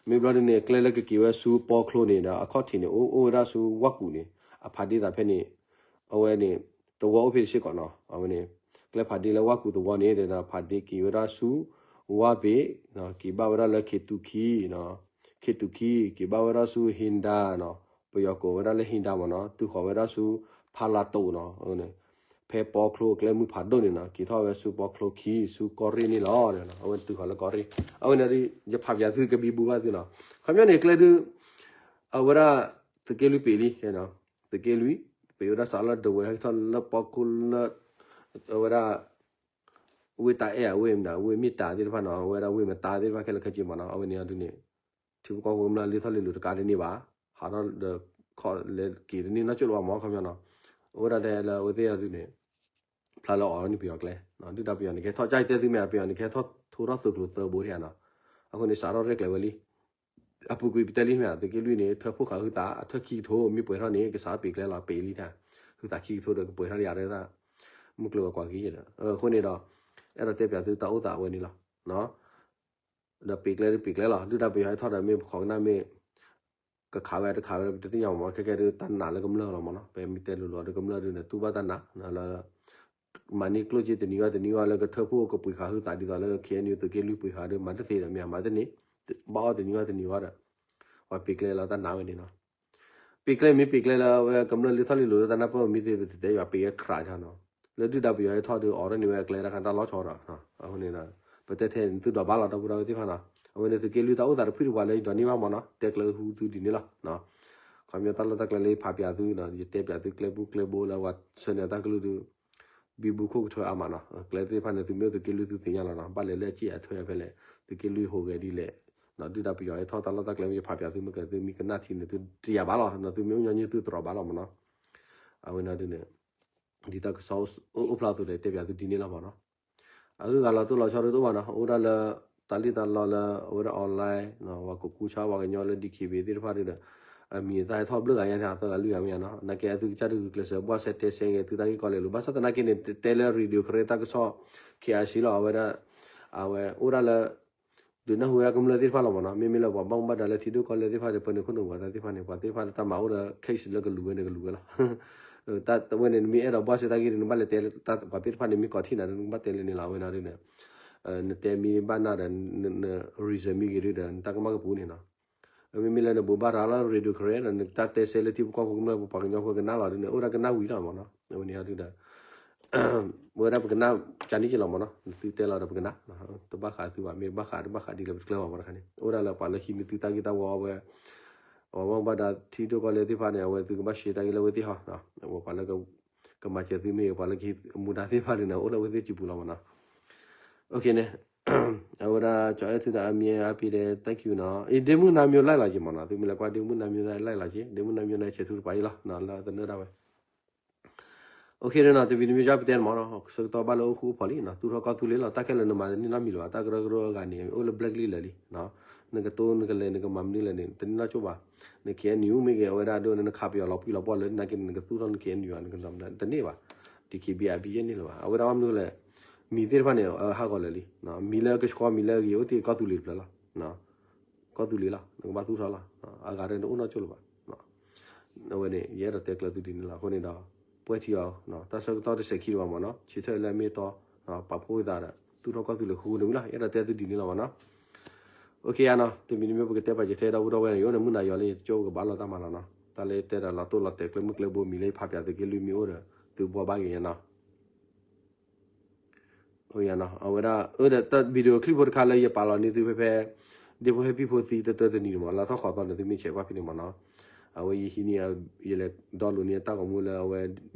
မ့ၢ်ဘျီဒ်န့ၣ် ကျဲလၢကက့ၤဝဲဆူပီချိန့ၣ်ဒီး အခီၣ်ထံးန့ၣ် အိၣ်အိၣ်ဝဲဒၣ်ဆူဝၣ်ကူာ်န့ၣ်, အဖးဒ့သးဖဲန့ၣ်, အဝဲန့ၣ် သဝီအိၣ်ဖဲတစ့ၢ်ကီးနီၤ, အဝဲန့ၣ် ကျဲဖးဒ့လၢဝၣ်ကူာ်သဝီန့ၣ် ဒီးဖးဒ့က့ၤဝဲဒၣ်ဆူ ဝၣ်ပ့ၤ, က့ၤဘၣ်ဝဲဒၣ်လၢခ့တူၢ်ခံ, ခ့တူၢ်ခံ က့ၤဘၣ်ဝဲဒၣ်ဆူဟံဒါနီၤ, ပယီၤကိးဝဲဒၣ်လၢဟံဒါမးနီၤ, တုၤဃီၤဝဲဒၣ်ဆူဖးလၤတိးနီၤ, ဖဲပီချိကျဲမုၢ်ဖးဒိၣ်န့ၣ်နီၤ, က့ၤထီၣ်ဝဲဆူပီချိခံ ဆူကီၢ်ရ့ၣ်န့ၣ်လီၤ, အဝဲတုၤဃီၤလၢကီၢ်ရ့ၣ်, အဝဲန့ၣ် ယဖးပၠးသုကဘံဘူဘၣ်သုနီၤ, ခီပညီန့ၣ်ကျဲဒုး အဝဲဒၣ် သုးက့လွံၢ်ပံၤလံ, သုးက့လွံၢ် ပံၤဝဲဒၣ်စးလၢဒဝဲၢ်ဟဲထီၣ်လၢပီခိၣ်လၢ အဝဲဒၣ် ဝ့ၢ်တၢ်အဲၣ်အဝ့ၢ်မတၤ ဝ့ၢ်မ့ၢ်တၢ်သ့ၣ်တဖၣ်နီၤ, အဝဲဒၣ်ဝ့ၢ်မတၤသ့ၣ်တဖၣ်ခဲလၢာ်ခဲဆ့မးနီၤ, အဝဲန့ၣ်အဒုန့ၣ် ထံဖိကီၢ်ဖိကမျၢၢ်လၢထီၣ်လဲၤလိၤတကးတန့ၢ်ဘၣ်, ဟးထီၣ်ဒီးခီၣ်လဲၤက့ၤတန့ၢ်နီတစိၢ်လၢၤဘၣ်မး ခီပညီနီၤ, အဝဲဒၣ်တဲလၢအဝဲသ့ၣ်အဒုန့ၣ် ဖျါလၢအီၣ်န့ၢ်ပယီၤကျဲ, ဒုၣ်ဒါပယီၤန့ၣ် ကဟဲထီၣ်ကၢတဲသုမ့ၢ် ပယီၤန့ၣ် ကဟဲထီၣ်ထိထီၣ်သုးကျိၤသၢဘိဒံးဧါနီၤ, အဃိန့ၣ် စးထီၣ်ရဲၣ်ကျဲၤဝဲလံ အပူၤကွံာ်ပတဲလံမ့ၢ် သုးက့လွံၢ်န့ၣ် ထၢဖှိၣ်ဃာ်ဟုသး အထၢၣ်ခံကထိ မ့ၢ်ပှဲၤထီၣ်န့ၣ် ကစးထီၣ်ပံၤကျဲလီၤ ပံၤလံတၢ်, ဟုသးခံကထိဒီးကပှဲၤထီၣ်လံယၤဒၣ်, မုၢ်ကျိၤဝဲၤကွာ်က့ၤဒီး အဃိန့ၣ်ဒီး အဲၣ်ဒိးတဲပၠးသုတၢ်အိၣ်သးအဝဲန့ၣ်လီၤ, ဒီးပံၤကျဲဒုးပံၤကျဲလီၤ ဒုၣ်ဒါပယီၤဟဲထီၣ်ဒီးမ့ၢ်ခိးကနၣ်မ့ၢ် ကခးဝဲတခးဝဲဒီး ပတသ့ၣ်ညါမး ခဲကဲဒုးတၢ်နာ်လၢကမျၢၢ်လီၤမးနီၤ, ပမ့ၢ်တဲလိၤလိၤဒီးကမျၢၢ်ဒုးန့ၣ် တူၢ်ဘၣ်တၢ်နာ်လၢ မၤန့ၢ်ကျိၣ်စ့တနံၤဂီၢ်တနံၤဂီၢ်လၢကထၢဖှိၣ် ကပှ့ၤဃာ်ဟုသးဒ်သိးလၢ ခ့ၣ်အဲၣ်ယူၣ် သုးက့လွံၢ်ပှ့ၤဃာ်ဒီး မၤတသ့ဒီးမ့ၢ်မၤတန့ၢ်, ဘၣ်အီၣ်တနံၤဂီၢ်တနံၤဂီၢ်ဒီး ပှၤပံၤကျဲလီၤတၢ်နာ်ဝဲန့ၣ်နီၤ, ပံၤကျဲမ့ၢ်ပံၤကျဲလၢအဝဲကမျၢၢ်လၢထီၣ်လံလိၤလၢတၢ်နၢ်ပၢၢ်မ့ၢ်သ့ၣ် ပတတဲယွၤပံၤဝဲခရးထီၣ်နီၤ, လၢဒုၣ်ဒါပယီၤဟဲထီၣ်ဒီး အီၣ်ဒၣ်န့ၢ်ဝဲအကျဲတၢ်ခါတၢ်လီၤဆီဒီး အဃိန့ၣ်ဒီး ပတဲထဲန့ၣ်သုဒိးဘၣ်လီၤ ဒီပုၢ်ဒီဝဲၢ်သ့ၣ်တဖၣ်နီၤ, အဝဲန့ၣ်သုးက့လွံၢ်တၢ်အိၣ်သးတဖုတပှၤလၢယဒိးန့ၢ်ဘၣ်မးနီၤ တဲကျၢၤဟူသုဒ်န့ၣ်လီၤ, ခီပညီတၢ်လီၢ်တၢ်ကျဲလၢယဖးပၠးသုနီၤ ယတဲပၠးသုကျဲဘိကျဲဘိလၢပှၤဆၢန့ၢ်တၢ်ကလုၢ်ဒုး ဘံဘူခိၣ်ကထၢအါမးနီၤ, ကျဲသ့ၣ်တဖၣ်န့ၣ် သုမ့ၢ်အိၣ်သုးက့လွံၢ်သုသ့ၣ်ညါလီၤနီၤ, ဘၣ်လဲၤလၢအစ့ၣ်အထွဲဖဲလဲၣ်, သုးက့လွံၢ်ဟူးဂဲၤဒ်လဲၣ်, ဒုၣ်ဒါပယီၤဟဲထီၣ်တၢ်လီၢ်တၢ်ကျဲမ့ၢ်ယဖးပၠးသုမ့ၢ်က သုမ့ၢ်ကနၣ်ထံန့ၣ် သုတယာ်ဘၣ်လီၤ, သုမ့ၢ်အိၣ်ညီနုၢ်သုတြီၤဘၣ်လီၤမးနီၤ, အဝဲန့ၣ်ဒ်န့ၣ်, ဒ်တၢ်ကစီၣ်အိၣ်ဖျါအသိးဒီး တဲပၠးသုဒ်န့ၣ်လီၤမးနီၤ. အဂုၤအဂၤလီၤတိၢ်လီၤဆီဒ်တအိၣ်ဘၣ်နီၤ, အိၣ်ဒၣ်လၢ တၢ်လံၣ်တၢ်လီလၢ အဝဲဒၣ် online ပှၤကကူဆါပှၤကညီလၢ ဒီး ဒီး ဒီး ဒီး သ့ၣ်တဖၣ်ဒီး အမံၤအသၣ်ဟဲထီၣ်ဘျုးဂၤညါန့ၣ် အသၢဂၤလွံၢ်ဂၤမ့ၢ်ဧါနီၤ, နာ်က့အသုကစၢ်ဒုးဂုာ်ကျဲးစၢး ဘှၣ်စဲတဲဆဲက့ၤသုတၢ်ဂ့ၢ်ကီလဲၤလိၤ, ဘၣ်ဆၣ်သနာ်က့န့ၣ် တဲလၢ Radio Karen တၢ်ကစီၣ် KIC လီၤ, အဝဲဒၣ် အဝဲအိၣ်ဒၣ်လၢ ဒုးနၢ်ဟူဝဲဒၣ်ကမျၢၢ်သ့ၣ်တဖၣ်လီၤမးနီၤ, မ့မ့ၢ်လၢပှၤဘၣ်မူဘၣ်ဒါလၢထံဒိၣ်ကီၢ်လဲၢ်သ့ၣ်တဖၣ်ဒီး ပၢနုာ်ခိၣ်နူာ်ပှၤသ့ၣ်တဖၣ်န့ၣ် ပှၤသ့ၣ်တဖၣ်လၢတၢ်မၤအိၣ်ဒီး case လၢကလူၤဝဲန့ၣ်ကလူၤဝဲလီၤ. တၢ်ဝဲန့ၣ် နမ့ၢ်အဲၣ်ဒိးဘှၣ်စဲတၢ်ဂ့ၢ်န့ၣ် နဘၣ်လဲၤတဲ ပှၤသ့ၣ်တဖၣ်န့ၣ် မ့ၢ်ကိးထံၣ်နၤ နကဘၣ်တဲလၢန့ၣ်လီၤ, အဝဲန့ၣ်ဒ်န့ၣ် နတဲမ့ၢ်ဘၣ်နၢ်ဒီး န reason မ့ၢ်ဂ့ၤဒ်ဒီး နတၢ်ကမၣ်ကပူၤန့ၣ်နီၤ. မ့မ့ၢ်လၢနဘိးဘၣ်ရၤလၢ Radio Karen ဒီး နတၢ်တဲဆဲလၢထံဖိကီၢ်ဖိကမျၢၢ်ပှၤကညီဖိကနၣ်လီၤဒ်န့ၣ် အိၣ်ဒၣ်ကနၣ်ဝံၤလီၤမးနီၤ, အဝဲန့ၣ်ဒ်ဒီး ဝဲဒၣ်ပကနၣ်ကန့ၣ်က့လီၤမးနီၤ, နသုတဲလီၤဒီးပကနၣ်, တဘၣ်ဃးသုဘၣ်, မ့ၢ်ဘၣ်ဃးတဘၣ်ဃးဒ်လဲၣ်ပတကျဲဘၣ်မးတခါန့ၣ်, အိၣ်ဒၣ်လၢပှၤလၢဟံးန့ၢ်သုတၢ်ဂ့ၢ်တၢ်ဝီဝဲ, ပှၤဘၣ်မူဘၣ်ဒါထံဒိၣ်ကီၢ်လဲၢ်သ့ၣ်တဖၣ်န့ၣ် အဝဲသုကဘၣ် share တၢ်ဂ့ၢ်လၢအဝဲသ့ၣ်ဟီ, ပှၤလၢ ကမၤစၢၤသုမ့ၢ်ဂ့ၤ ပှၤလၢကဟံးမူဒါသ့ၣ်တဖၣ်န့ၣ် အိၣ်လၢအဝဲသ့ၣ်စုပူၤလီၤမးနီၤ. အဝဲဒၣ် ကၠီအဲၣ်ထူဒီးအမံၤအါပ့ၤဒီး thank you နီၤ, အံၤ ဒ့မုၢ်နါမံၤ like လီၤက့ၤမးနီၤ, သုမ့ၢ်လဲၤကွၢ် ဒ့မုၢ်နါမံၤ like လီၤက့ၤ, ဒ့မုၢ်နါမံၤန့ၣ် ဆဲးထူတပၤအံၤလီၤ, လၢသနၢၣ်ဒၣ်ဝဲ OK နီၤ, တမံၤတမံၤကၢ်ပတဲန့ၣ်မးနီၤ, ဆၢကတီၢ်ဘၣ်လၢအိၣ်ဃူအိၣ်ဖိးလံနီၤ, သူၣ်ထီၣ်ကီၢ်သူလ့ၤလီၤ, တၢ်ခဲလၢာ်နမၤတန့ၢ်နီတမံၤလၢၤဘၣ်, တၢ်ကရၢကရိအဂၤန့ၣ် အိၣ်လၢ blacklist လၢာ်လံ, နကတိၤနကလဲၤနကမၤမနုၤလဲၣ်န့ၣ် တန့ၢ်နီတကၠိၢ်ဘၣ်, န KNU မ့ၢ်ဂ့ၤ အဝဲဒၣ်ဒိၣ်န့ၣ် နခးပယီၤလီၤပှံၢ်လီၤပှီၢ်လၢ နာ်က့န့ၣ် နကသူၣ်ထီၣ်န KNU တန့ၢ်ဘၣ်, DKBA ဘံယဲၢ်န့ၣ်လၢၤဘၣ်, အဝဲဒၣ်ဘၣ်မနုၤလဲၣ်, မံၤသ့ၣ်တဖၣ်န့ၣ် ဟးဂီၤလၢာ်လံ, မံၤလၢကဆှီမံၤလၢအဂ့ၤ အိၣ်တ့ၢ်ကီၢ်သူလ့ၤတဖျၢၣ်လီၤ ကီၢ်သူလ့ၤလီၤ, နကဘၣ်သူၣ်ထီၣ်လီၤ, အဂၤဒီးနအိၣ်နီတကၠိၢ်လၢၤဘၣ်. အဝဲန့ၣ် ယအဲၣ်ဒိးတဲကျၢၤသုဒ်န့ၣ်လီၤ. အဃိန့ၣ်ဒီး ပှဲၤထံအီၤ တၢ်ဆၢကတီၢ်တစဲးခံလၢၤဘၣ်မးနီၤ, ဆံးထၢၣ်လၢအမ့ၢ်တီ ပာ်ဖှိၣ်သးဒီး သူၣ်ထီၣ်ကီၢ်သူလ့ၤဃုာ်န့ၣ်ဝံၤလီၤ. ယအဲၣ်ဒိးတဲသုဒ်န့ၣ်လီၤမးနီၤ. အိၣ်ခ့ဧါနီၤ, တမံၤတမံၤပကတဲပာ်စၢၤထဲဒီပုၢ်ဒီဝဲၢ်န့ၣ် ယအိၣ်ဒီးမုၢ်နၤယီၤလံ ယကၠိပကဘၣ်လိာ်သးမးလီၤနီၤ. တၢ်လၢတဲဒီးလီၤတိၢ်လီၤတဲာ်ကျဲမုၢ်ကျဲဘိမံၤလၢယဖးပၠးသုးက့လွံၢ်မံၤအိၣ်ဒီး သုဘှီဘၣ်က့ၤယၤနီၤ. အဝဲဒၣ် အၢ ဒီးတၢ် video clip ဖိတခါလၢ ယပာ်လီၤန့ၢ်သုဖဲဖဲ ဒ့ဖိဟဲပံၣ်ဖိသံတတၢတနံၤန့ၣ်မး လၢထီၣ်ဃီသီန့ၣ် သုမ့ၢ်ဆဲးကွၢ်ဖဲန့ၣ်မးနီၤ. အဝဲယဟံးန့ၢ် ယလဲၤ download န့ၢ်တၢ်ဂီၤမူလၢအဝဲ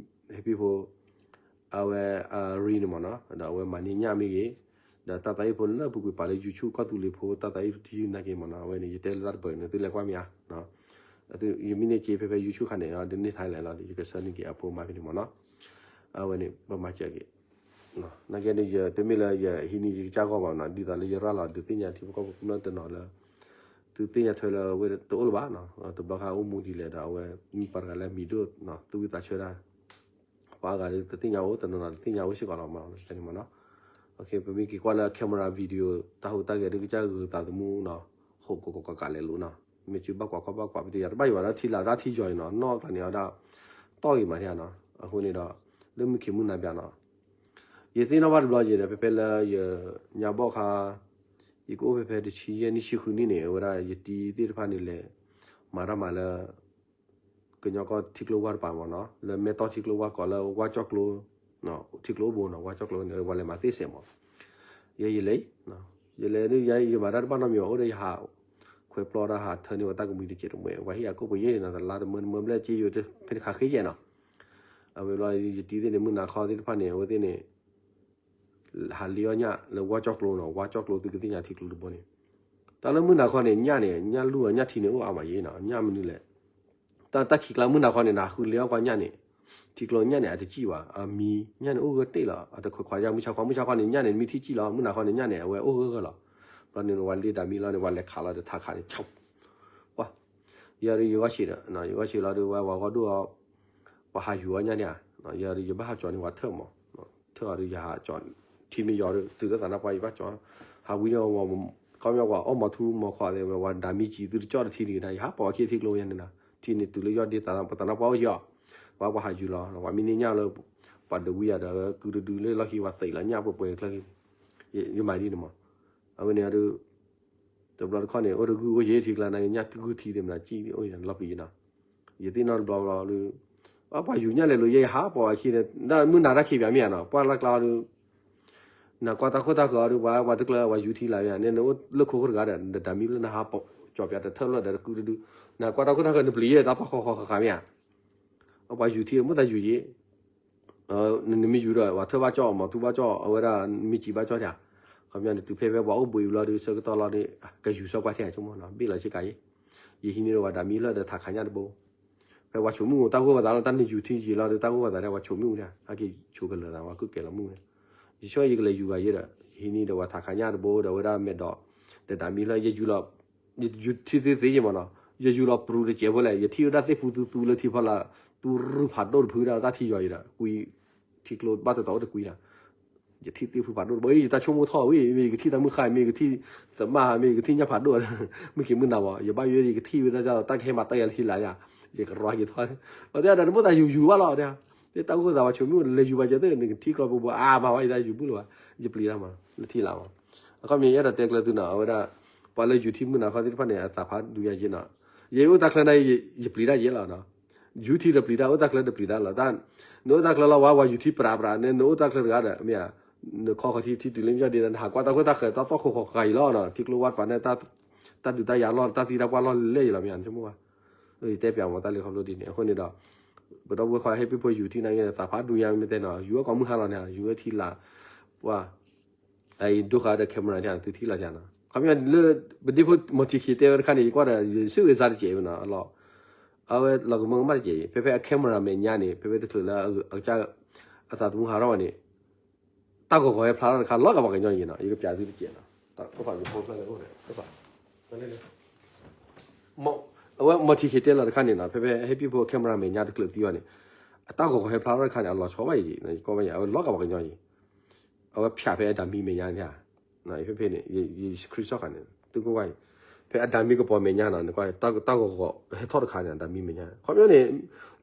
ဟဲပံၣ်ဖိ အဝဲအရ့န့ၣ်မးနီၤ ဒီးအဝဲမၤန့ၢ်ညၣ်မ့ၢ်ဂ့ၤ ဒီးတၢ်သးအုးဖိလၢပူၤကွံာ်ပာ်လၢ YouTube ကီၢ်သူလ့ၤဖိတၢ်သးအုးတယုၢ်နာ်က့မးနီၤ. အဝဲန့ၣ် ယတဲလၢတၢ်တပၢၢ်န့ၣ် သုလဲၤကွၢ်မ့ၢ်ဧါ. ယမ့ၢ်န့ၢ်က့ဖဲဖဲ YouTube ခါန့ၣ် ဒ်န့ၣ်ထဲလဲၣ်လီၤ ယကဆှၢန့ၢ်က့ၤအဖိမါဖဲန့ၣ်မးနီၤ. အဝဲန့ၣ် ပမၤစၢၤက့ၤ နာ်က့န့ၣ် ယတမ့ၢ်လၢယဟံးန့ၢ်ယကစၢ်ဂီၢ်ဘၣ်နီၤ ဒ်သိးလၢယရၤလီၤဒုးသ့ၣ်ညါထံဖိကီၢ်ဖိကမျၢၢ်တနီၤလၢ သုသ့ၣ်ညါထွဲလၢအဝဲတအိၣ်လၢၤဘၣ်နီၤ. တဘျီခါအိၣ်မူဒ်လဲၣ်ဒီးအဝဲ မ့ၢ်ပှၤတဂၤလၢအမံၤဒိၣ်နီၤ သူၣ်ဝံသးဆၢတၢ် ပှၤအဂၤဒုးတသ့ၣ်ညါအိၣ် တနီၤနီၤတသ့ၣ်ညါအိၣ်စ့ၢ်ကီးလီၤမး ဖဲန့ၣ်မးနီၤ. ပမ့ၢ်က့ၤကွၢ်လၢ camera video တၢ်ဟူးတၢ်ဂဲၤဒုးကစၢ်ဂုာ်သးသမူနီၤ ဟိးကကကကလဲၤလိာ်နီၤ မ့ၢ်စုဘၣ်ကွၢ်ခီဘၣ်ကွၢ် ပတယၤတဘၣ်ယံၤဘၣ်ဒီးထံလၢတၢ်ထံယီၤအံၤနီၤ နီၢ်ကျါန့ၣ်အဝဲဒၣ် တီၢ်ဂ့ၤမးန့ၣ်နီၤ. အဃိန့ၣ်ဒီး လၢမုၢ်ခံမုၢ်နၤဘၣ်နီၤ ယသ့ၣ်နီၣ်ဘၣ်တဘျီယဲဒီး ဖဲဖဲလၢယညါဘီၣ်ခါ ယကအိၣ်ဖဲဖဲတဆံယဲၢ်နံၣ်ဆံဃုနံၣ်န့ၣ် အဝဲဒၣ်ယတံၤသ့ၣ်တဖၣ်န့ၣ်လဲၤ မၤတၢ်မၤလၢ ကညီကီၢ်ထံကျိဝၢ်တပၤမးနီၤ လၢမဲၢ်တီၢ်ထံကျိဝၢ်ကိးလၢဝၢ်ကၠီၣ်ကျိ ထံကျိအိၣ်ဘိနီၤ ဝၢ်ကၠီၣ်ကျိန့ၣ် ပှၤလဲၤမၤသ့စဲးမး ယဲယလဲၤ ယလဲၤဒုးယမၤတၢ်တဘၣ်နီတမံၤဘၣ် အိၣ်ဒီးယဟး ခွဲးပျီတၢ်ဟးထၢန့ၢ်ဝဲတၢ်ကမှံတစဲးတမှဲး ပှၤဟ့ၣ်ယၤကိၣ်ပယဲၢ်နီၤ တလါတမၢတမၢဘျဲၣ်က့ယိာ်ဖဲန့ၣ်ခးဃ့ယဲၢ်နီၤ. အဝဲဘျီယတံၤသ့ၣ်န့ၣ် မုၢ်နၤခီသ့ၣ်တဖၣ်န့ၣ် အဝဲသ့ၣ်န့ၣ် ဟးလ့အီၣ်ညၣ်လၢဝၢ်ကၠီၣ်ကျိနီၤ ဝၢ်ကၠီၣ်ကျိသုကသ့ၣ်ညါထံကျိတဘိန့ၣ် တၢ်လၢမုၢ်နၤခီန့ၣ် ညၣ်န့ၣ် ညၣ်လူၢ်အီၤညၣ်ထံန့ၣ်အိၣ်အါမးယဲနီၤ ညၣ်မနုၤလဲၣ် တၢ်တၢ်ခံးကျါမုၢ်နၤခီန့ၣ် နဟးဃုလ့အီၣ်ကွၢ်ညၣ်န့ၣ် ထံကျိညၣ်န့ၣ် အတစံၣ်ဘၣ် အမံၤညၣ်န့ၣ်အိၣ်ဂၢၢ်တ့ၢ်လီၤ အတခွဲးခွးယါမုၢ်ဆါခီ မုၢ်ဆါခီန့ၣ် ညၣ်န့ၣ် မ့ၢ်ထံၣ်စံၣ်လီၤ မုၢ်နၤခီန့ၣ် ညၣ်န့ၣ် အဝဲအိၣ်ဂၢၢ်ဂၢၢ်လီၤ. ဘျီန့ၣ် ဝဲလ့ဒၣ်မံလီၤန့ၣ် ဝဲလဲၤခးလီၤဒီးထးခးန့ၣ် ပှၤ ယၤဒီးယဂီၢ်ဆံးဒီး ယဂီၢ်ဆံးလီၤဒီး ဝဲဝဲဂီၢ်ဒိၣ်အီၤ ပှၤဟးယူၤအီၣ်ညၣ်န့ၣ်ဧါ ယၤဒီးယဘၣ်ဟးကၠီၤန့ၣ် ပှၤထၢၣ်မး ထၢၣ်အီၤဒီးယဟးကၠီၤ ထံမ့ၢ်ယီၤဒီး တုၤလၢသးနါပှၢ်ယဘၣ်ကၠီၤ ဟးဝံၤန့ၣ် ကီၢ်မ့ၢ်ပှၤအီၣ်မၤထူမၤခီးသ့ၣ် ဝဲဒၣ်မံကံၤသုတကၠီၣ်တထံတဂ့ၤန့ၣ် ယဟးပိာ်အခံထံကျိယဲန့ၣ်နီၤ ထံန့ၣ်တုၤလၢယီၢ်ဒ့သးပသးနါပှၢ်အိၣ်ယီၤ ပှၤပှၤဟးယူၤလီၤ ပှၤမ့ၢ်န့ၢ်ညၣ်လၢ ပှၤဒုးဝံယၤဒီး ကုဒုဒုလၢလီၢ်ခံပှၤသံးလီၤညၣ်ပှဲၤပှဲၤချၢ ယမၤဒ်န့ၣ်မး အဝဲန့ၣ်ဒီး တဘျီတခီၣ်န့ၣ် အိၣ်တဂုၢ်အိၣ်ယဲၢ်ထံကျါန့ၣ် ညၣ်တဂုၢ်ထံသ့ၣ်မနုၤ ကံၣ်အိၣ်လီၤပံၤနီၤ ယသ့ၣ်နီၣ်တဘျီဘျီဒီး အပှၤယူၤညၣ်လဲၤလိာ်ယဲၢ်ယဟးပိာ်အခံန့ၣ် ဒ်မုၢ်နၤတၢ်ခံးပၠးမ့ၢ်ဧါနီၤ ပှၢ်လၢကျါဒီး နကွၢ်တၢ်ခိၣ်တၢ်ဃၢၤအီၤဒီး ပှၤပှၤတကျၢၤပှၤယူၤထံလၢမ့ၢ်ဧါ နအိၣ်လၢခိခိၣ်တဂၤဒီး နတၢ်မံလၢနဟးပိာ် ကၠီၤပၠးတထၢၣ်လီၤဒီးတကုတဒု နကွၢ်တၢ်ခိၣ်တၢ်ဃၢၤ နပျံၤယဲၢ်တၢ်သီဃီဃီဃာ်ဃာ်မ့ၢ်ဧါ ပှၤယူၤထံမိၣ်သးယူၤယဲၢ် နမ့ၢ်ယူၤဒီး ပှၤထၢဘၣ်ကၠီၣ် မၤထူဘၣ်ကၠီၣ် အဝဲဒၣ်မ့ၢ်စံးဘၣ်ကၠီၣ်တၢ်, ခီပညီန့ၣ် တုၤဖဲဖဲပှၤအိၣ်ဘှံးဘျီဒီး ဆၢကတီၢ်လီၤဒီး ကယူၤစီကွၢ်ထဲဆိကမိၣ်နီၤ ဘ့ၣ်လီၤဆ့ကၤယံၤ, ယဟံးန့ၢ်ဒီးပှၤဒၣ်မံလၢဒီးထးခးညၣ်တဘိ, ဖဲပှၤဆိးမုၢ်အိၣ်တၢ်ဂိၢ်ဝဲသးလီၤ တၢ်နယူၤထံယံၤလီၤဒီး တၢ်ဂိၢ်ဝဲသးဒီး ပှၤဆိးမုၢ်အိၣ်ဒၣ် ဟဲက့ၤဆိကလၢၤသး ပှၤကုၣ်ကဲလီၤမုၢ်န့ၣ်, ယဆိယကလဲၤယူၤဂၤယဲဒီး ယဟံးန့ၢ်ဒီးပှၤထးခးညၣ်တဘိဒီး အဝဲဒၣ်မဲာ်ဒီး ဒီးဒၣ်မံလၢယယူၤလီၤ ယယူၤထံသ့သ့ယဲမးနီၤ, ယယူၤလီၤပရူးတစဲးဖိလဲၣ် ယထံၣ်ဝဲဒၣ်သ့ၣ်ဖူသူသူလၢထံဖီလာ် သူရူၢ်ဖးဒိၣ်တဖုဒၣ်တၢ်ထံယီၤအံၤဒီး ကွံ ထံကျိဘၣ်တတီၤအိၣ်တကွံဒီး ယထံၣ်သ့ၣ်ဖူဖးဒိၣ်တဘိ ယတၢ်ဆိကမိၣ်ထီၣ်ဝံၤ မ့ၢ်ယကထံၣ်တၢ်မုၢ်ဃါ မ့ၢ်ယကထံၣ်သမၣ် မ့ၢ်ယကထံၣ်ညၣ်ဖးဒိၣ် မုၢ်က့ၤမုၢ်နၤဝဲ ယဘၣ်ယဲ ယကထံၣ်ဝဲဒၣ်တၢ်ကဟဲမၤတၢ်ယၤလၢထံလာ်ယၤ ယကရီယထီၣ် ပှၤတဲဒီးနမိၢ်သးယူၤယူၤဘၣ်လီၤ တဲ တၢ်ဂိၢ်သးပှၤဆိးမုၢ်လဲၤယူၤဘၣ်ကဲသ့ၣ် နကထံၣ်ကျီဘိဘိ အါမၤဝဲယတၢ်ယူၤဘူၣ်လၢၤဘၣ် ယပျံၤတၢ်မး လၢထံလာ်မး အခီပညီယအဲၣ်ဒိးတဲကျၢၤသုနီၤ အဝဲဒၣ် ပှၤလၢယူၤထံမုၢ်နၤခီသ့ၣ်တဖၣ်န့ၣ် အသးဖးဒူယၤယဲနီၤ, ယအိၣ်တၢ်ချၢန့ၣ် ယပျံၤတၢ်ယဲလီၤနီၤ, ယူၤထံဒီးပျံၤတၢ် အိၣ်တၢ်ချၢဒီးပျံၤတၢ်လီၤ, နအိၣ်တၢ်ချၢလီၤဝါ ဝါယူၤထံပြးပြးန့ၣ် နအိၣ်တၢ်ချၢတဂၤဒီး မ့ၢ်ဧါ, နခီဃီၤထံ ထံတုၤလၢမ့ၢ်ဒ် နဟးကွၢ်တၢ်ခိၣ်တၢ်ဃၢၤ တၢ်သီၣ်ခိၣ်ဃီၤဃာ်အံၤလီၤနီၤ, ထံကျိဝါတပၤန့ၣ် တၢ်ဒုးတၢ်ယၤလီၢ် တၢ်သံတၢ်ပှၢ်လီၢ်လဲၢ်အံၤလီၤ မ့ၢ်ဧါ, နဆိကမိၣ်ဘၣ်, ယတဲပျးမၤတၢ်လၢခီဖျိဒ်န့ၣ် အဃိန့ၣ်ဒီး ပဒီပုၢ်ဝဲၢ်ခွါဟဲပံၣ်ဖိယူၤထံန့ၣ် သးဖးဒူယၤမ့ၢ်တဲနီၤ ယူၤဝဲကိးမုၢ်ဟါလီၤန့ၣ် ယူၤဝဲထံလာ် ပှၤ အံၤဒိဃာ်ဒီး camera န့ၣ် သုထံၣ်လီၤန့ၣ်နီၤ, ခီပညီလၢ ပဒ့ဖိ မီၤထံခံတဲဝဲတခါန့ၣ် ယကွၢ်ဒီး ယစံးဝဲစါတကဲးဝဲနီၤ အလီၢ် အဝဲလီၤကမၢကမၣ်တကဲးအံၤ ဖဲဖဲအ camera မဲာ်ညါန့ၣ် ဖဲဖဲတချုးလၢ အသးသမူဟးထီၣ်ဝဲန့ၣ် တၢ်ဂီၤဂီၤဟဲဖျါထီၣ်တခါ လီၤဂာ်ပှၤကညီယံၤနီၤ ယကပျးသုတကဲးနီၤ တၢ်အိၣ်ဖးကဖိဖျါလၢအိၣ်ဒီး အဝဲမီၤထံခံတဲလီၤတခါန့ၣ်နီၤ ဖဲဖဲဟဲပံၣ်ဖိ camera မဲာ်ညါတချုးသံဘၣ်န့ၣ် အတၢ်ဂီၤဂီၤဟဲဖျါထီၣ်တခါန့ၣ် အလီၤဆီဘၣ်ယံၤ ယကီၢ်ဘၣ်ယံၤ အဝဲလီၤဂာ်ပှၤကညီယံၤ အဝဲဖၠးဖဲအဒၣ်မံမဲာ်ညါန့ၣ် ဖဲဖဲန့ၣ် ယ screenshot ဃာ်န့ၣ် သုကွၢ်ကွၢ်အံၤ ဖဲအဒၣ်မံကပီၤမဲာ်ညါနီၤ နကွၢ် တၢ်ဂီၤဂီၤဟဲထီၣ်တခါန့ၣ် အဒၣ်မံမဲာ်ညါ ခီပညီန့ၣ်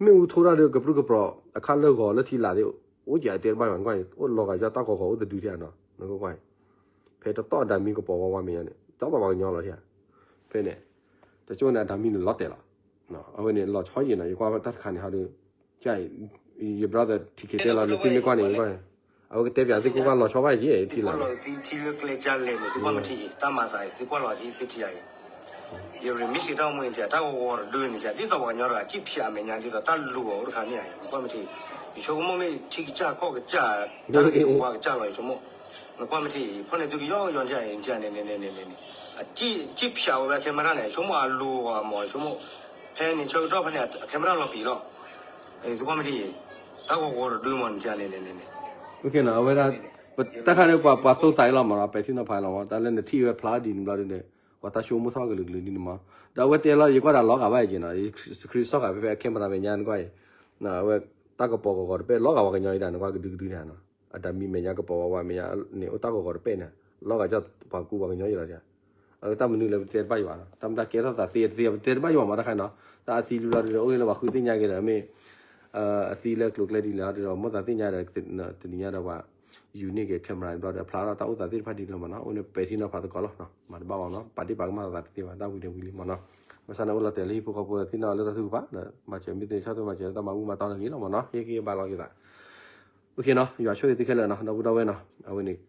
မ့ၣ်အူထိၣ်တၢ်ဒီးကပြုၢ်ကပြီၤ အခါလၢဂီၤလၢထံလာ်သ့ၣ် အိၣ်ကဲးအတဲတဘၣ်မး နကွၢ်အံၤ အိၣ်လီၤဂာ်ယီၢ်တၢ်ဂီၤဂီၤအိၣ်တဒုထဲနီၤ နကွၢ်ကွၢ်အံၤ ဖဲတတီၢ်အဒၣ်မံကပီၤဝါဝါမဲာ်ညါန့ၣ် တတီၢ်ပှၤကညီလီၤထဲ ဖဲန့ၣ် တကၠိန့ၣ် အဒၣ်မံန့ၣ်လီၤတဲာ်လီၤ အဝဲန့ၣ် လီၤဆီယံၤနီၤ ယကွၢ်တၢ်တခါန့ၣ်ဟီဒီး ယ brother ထံခံတဲလီၤ နသုမ့ၢ်ကွၢ်န့ၣ် အဝဲကတဲပျးသုကွၢ်ကွၢ်လီၤဆီဘၣ်ယံၤ ထံလာ် ထံလၢကျဲကၢ်လဲၣ်န့ၣ် သုကွၢ်မ့ၢ်ထံအံၤ တၢ်မၤသးအံၤ သုကွၢ်လီၤအံၤ သုထံအံၤ ယ remix တၢ်အိၣ်မူန့ၣ် တၢ်ဂီၤဂီၤတဒုန့ၣ် ဒ်သိးပှၤကညီတဂၤ ကံၣ်ဖၠးအမဲာ်ညါ ဒ်သိးတၢ်လူၤအီၤအိၣ်တခါန့ၣ် နကွၢ်မ့ၢ်ထံ ယဆိကမိၣ်မ့ၢ်ထံကစၢ်ကီၢ်ကစၢ် တၢ်လူၤဝါကစၢ်လီၤ ယဆိကမိၣ် နကွၢ်မ့ၢ်ထံ ဖီၣ်န့ၢ်သုကယီယီန့ၣ် န့ၣ် န့ၣ် ကံၣ်ဖၠးဝဲ camera န့ၣ် ယဆိကမိၣ်အလူၤအီၤမး ယဆိကမိၣ် ဖဲန့ၣ်ဆၢကတီၢ်ဖဲန့ၣ် camera လီၤပံာ်လီၤ သုကွၢ်မ့ၢ်ထံ တၢ်ဂီၤဂီၤတဒုမး န့ၣ် န့ၣ် အဝဲဒၣ် တၢ်ခါန့ၣ် ပှၤသိသးအံၤလီၤမးနီၤ ပဲာ်ထံနီၤဖးလီၤမး တၢ်လၢနထံၣ်ဝဲဖျါဒ်န့ၣ်ဘျီဒ်န့ၣ် ပှၤတၢ်ဆိကမိၣ်ထီၣ်ကလုာ်ကလုာ်ဒ်န့ၣ်မး ဒီးအဝဲတဲလီၤ ယကွၢ်ဒၣ်လီၤဂာ်ဘၣ်ယက့ၤနီၤ screenshot ဃာ်ဖဲဖဲအ camera မဲာ်ညါနကွၢ်အံၤ အဝဲ တၢ်ကပီၤဂီၤဂီၤတပဲၣ် လီၤဂာ်ပှၤကညီအံၤဒၣ် နကွၢ်ကဒုကဒုန့ၣ်နီၤ အဒၣ်မံမဲာ်ညါကပီၤဝါဝါမဲာ်ညါန့ၣ် အိၣ်တၢ်ဂီၤဂီၤတပဲၣ်န့ၣ် လီၤဂာ်ကၠီပှၤကူပှၤကညီအံၤလီၤ အတၢ်မနုၤလဲၣ် ပတဲတဘၣ်ယွၤနီၤ တၢ်မတၤကဲထီၣ်သးသ့တသ့ ပတဲတဘၣ်ယွၤမးတခါနီၤ တၢ်အသံလံဘျီဒီး အိၣ်လၢပှၤဃုသ့ၣ်ညါက့ၤဒီး မ့ၢ် အသံလၢကျိၤကျဲဒ်လဲၣ်ဒီး မိၣ်သးသ့ၣ်ညါဒီး တနံၤညါဒီးပှၤ ယူၤန့ၢ်က့ၤ camera ဘျီဒီး ဖျါထီၣ်တၢ်အိၣ်သးသ့ၣ်တဖၣ်ဒ်န့ၣ်လီၤမးနီၤ အိၣ်န့ၣ်ပဲာ်ထံနီၤဖးသကိးလီၤ မၤတဘၣ်ဘၣ်နီၤ ပာ်ဒ့ၣ်ပာ်ကမၣ်သးတသ့ဘၣ် တၢ်ဝံၤန့ၣ်ဝံၤလံမးနီၤ ဘၣ်ဆၣ်န့ၣ်အိၣ်လီၤတဲာ်လၢဟံၣ်ဖိဃီဖိသ့ၣ်နီၣ်လၢတၢ်ထုကဖၣ် မၤစၢၤမ့ၢ်သ့ၣ်ဆီၣ်ထွဲမၤစၢၤလၢတၢ်မၤဝံၣ်မၤတီၢ်န့ၣ်လံလီၤမးနီၤ ဟ့ၣ်ဂံၢ်ဘါလီၤက့ၤသး အိၣ်ခ့နီၤ ယွၤဆိၣ်ဂ့ၤသုခဲလၢာ်နီၤ ဒီပုၢ်ဒီဝဲၢ်နီၤ အဝဲန့ၣ်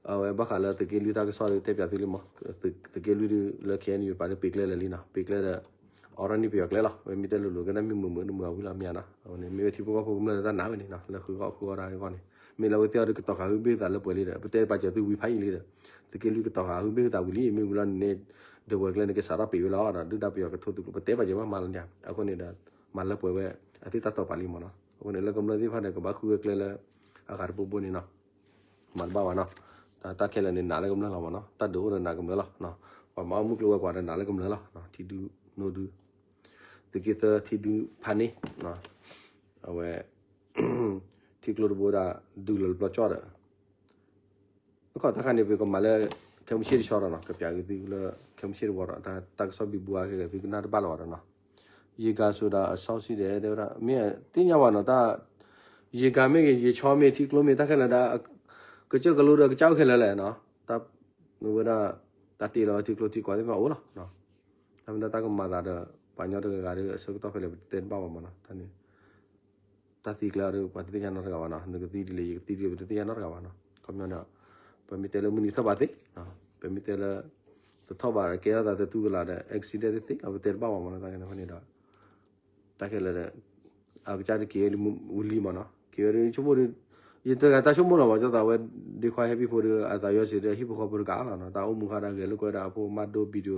အဝဲဘၣ်ဃးလၢသုးက့လွံၢ်တၢ်ကစီၣ်ဒီးတဲပျးသုလံမး သုးက့လွံၢ်ဒီးလၢ ခဲအံၤန့ၣ် ပာ်လၢပ့ၤကျဲလၢာ်လံနီၤ ပ့ၤကျဲဒီး အီၤထီၣ်န့ၢ်ပယီၤကျဲလီၤ ဝဲမ့ၢ်တဲလိၤလိၤကနၣ်မ့ၢ်မုာ်မုာ်တမုာ်အဝံၤလီၤမ့ၢ်ဧါနီၤ အဝဲန့ၣ် မ့ၢ်ဝဲထံဖိကီၢ်ဖိကမျၢၢ်လၢတၢ်နာ်ဝဲန့ၣ်နီၤ လၢဃုဂီၢ်ဃုဂီၢ်တၢ်ဂီၢ်န့ၣ် မ့ၢ်လၢအဝဲသ့ၣ်အီၤဒီးကတီၤဃာ်ဟုဘ့ၣ်သးလၢပှဲၤလံဒီး ပတဲပာ်စၢၤသုဝံၤဖးယံာ်လံဒီး သုးက့လွံၢ်ကတီၤဃာ်ဟုဘ့ၣ်ဟုသးဝံၤလံ မ့ၢ်ဝံၤလီၤန့ၣ် ဒဝဲၤကျဲန့ၣ်ကစးထီၣ်ပ့ၤဝဲလီၤဒီး ဒုၣ်ဒါပယီၤကထိသုးကျိၤ ပတဲပာ်စၢၤဘၣ်မးလီၤန့ၣ် အဃိန့ၣ်ဒီး မၤလၢပှဲၤဝဲ အသ့ၣ်တၢ်တီၤပာ်လံမးနီၤ အဃိန့ၣ်လၢကမျၢၢ်သ့ၣ်တဖၣ်ဒီးကဘၣ်ဃုဝဲကျဲလၢ အဂၤတဘိဘိန့ၣ်နီၤ မၤတဘၣ်ဘၣ်နီၤ တၢ်ခဲလၢာ်န့ၣ် နာ်လၢကမျၢၢ်လီၤမးနီၤ တၢ်ဒုးအိၣ်ဒီးနာ်ကမျၢၢ်လီၤ ပှၤမၤအီၣ်မုၢ်ကျိၤဝဲၤကွာ်ဒီးနာ်လၢကမျၢၢ်လီၤ ထံဒု နိဒု သုးက့သၢထံဒုဖးန့ၢ် အဝဲ ထံကျိတဘိဒၣ် ဒုးလီၤလၢပျီကၠီၣ်ဒီး အခီၣ်တၢ်ခါန့ၣ် ပကမၤလၢ ခဲမုၢ်ဆ့ၣ်တဆီဒီးနီၤ ကပျးက့ၤသုလၢ ခဲမုၢ်ဆ့ၣ်တဝီဒီး တၢ်ကစီၣ်ဘံဘူအါခဲကဲ သုကနၣ်တဘၣ်လၢၤဘၣ်ဒီးနီၤ ယံၤကၤ ဆိုတာ အစီအစဉ် တဲဝဲဒၣ် မ့ၢ်သ့ၣ်ညါဘၣ်နီၤ တၢ် ယံၤကၤမ့ၢ်ဂ့ၤ ယံၤဆီမ့ၢ် ထံကျိမ့ၢ် တၢ်ခဲလၢာ်ဒၣ် ကစၢၢ်ကလိဒီးကစၢ်အိၣ်ခဲလၢာ်လဲၣ်နီၤ တၢ်ဝဲဒၣ် တၢ်တ့လီၤထံကျိထံကီၢ်သ့ၣ်တဖၣ်အိၣ်လီၤ တၢ်မ့ၢ်တၢ်တၢ်ကမၤသးဒီး ပှၤကညီတဂၤဂၤဒီး အဆၢကတီၢ်ဖဲလဲၣ် ပတတဲတဘၣ်ဘၣ်မးနီၤ တၢ်န့ၣ် တၢ်သံကျဲအီၤဒီး ပှၤတသ့ၣ်ညါနီတဂၤဘၣ်နီၤ နကသံဒ်လဲၣ် ယကသံဒ်လဲၣ် ပတသ့ၣ်ညါနီတဂၤဘၣ်နီၤ ခီပညီန့ၣ် ပမ့ၢ်တဲလၢမုၢ်နံၤထီၣ်ဘးသ့ ပမ့ၢ်တဲလၢ တထီၣ်ဘးဒီးကဲထီၣ်သးသတူၢ်ကလာ်ဒီး accident သ့ၣ်သ့ၣ် ပတတဲတဘၣ်ဘၣ်မးနီၤ တၢ်န့ၣ်န့ၣ်ဒီး တၢ်ခဲလၢာ်ဒီး အကစၢ်တက့ၤဝံၤလံမးနီၤ က က့ၤဝဲဒုး ဆိကမိၣ်ဒုး ယတဂၤတၢ်ဆိကမိၣ်လီၤမး ကၠီသးဝဲ ဒ့ခွါဟဲပံဖိဒုး အသးယီၤစံးဒီး ဟံၣ်ဖိဃီဖိတကးလီၤနီၤ တၢ်အိၣ်မူဃါဒီးဂဲၤလိာ်ကွဲဒီးအဖိမါဒိ video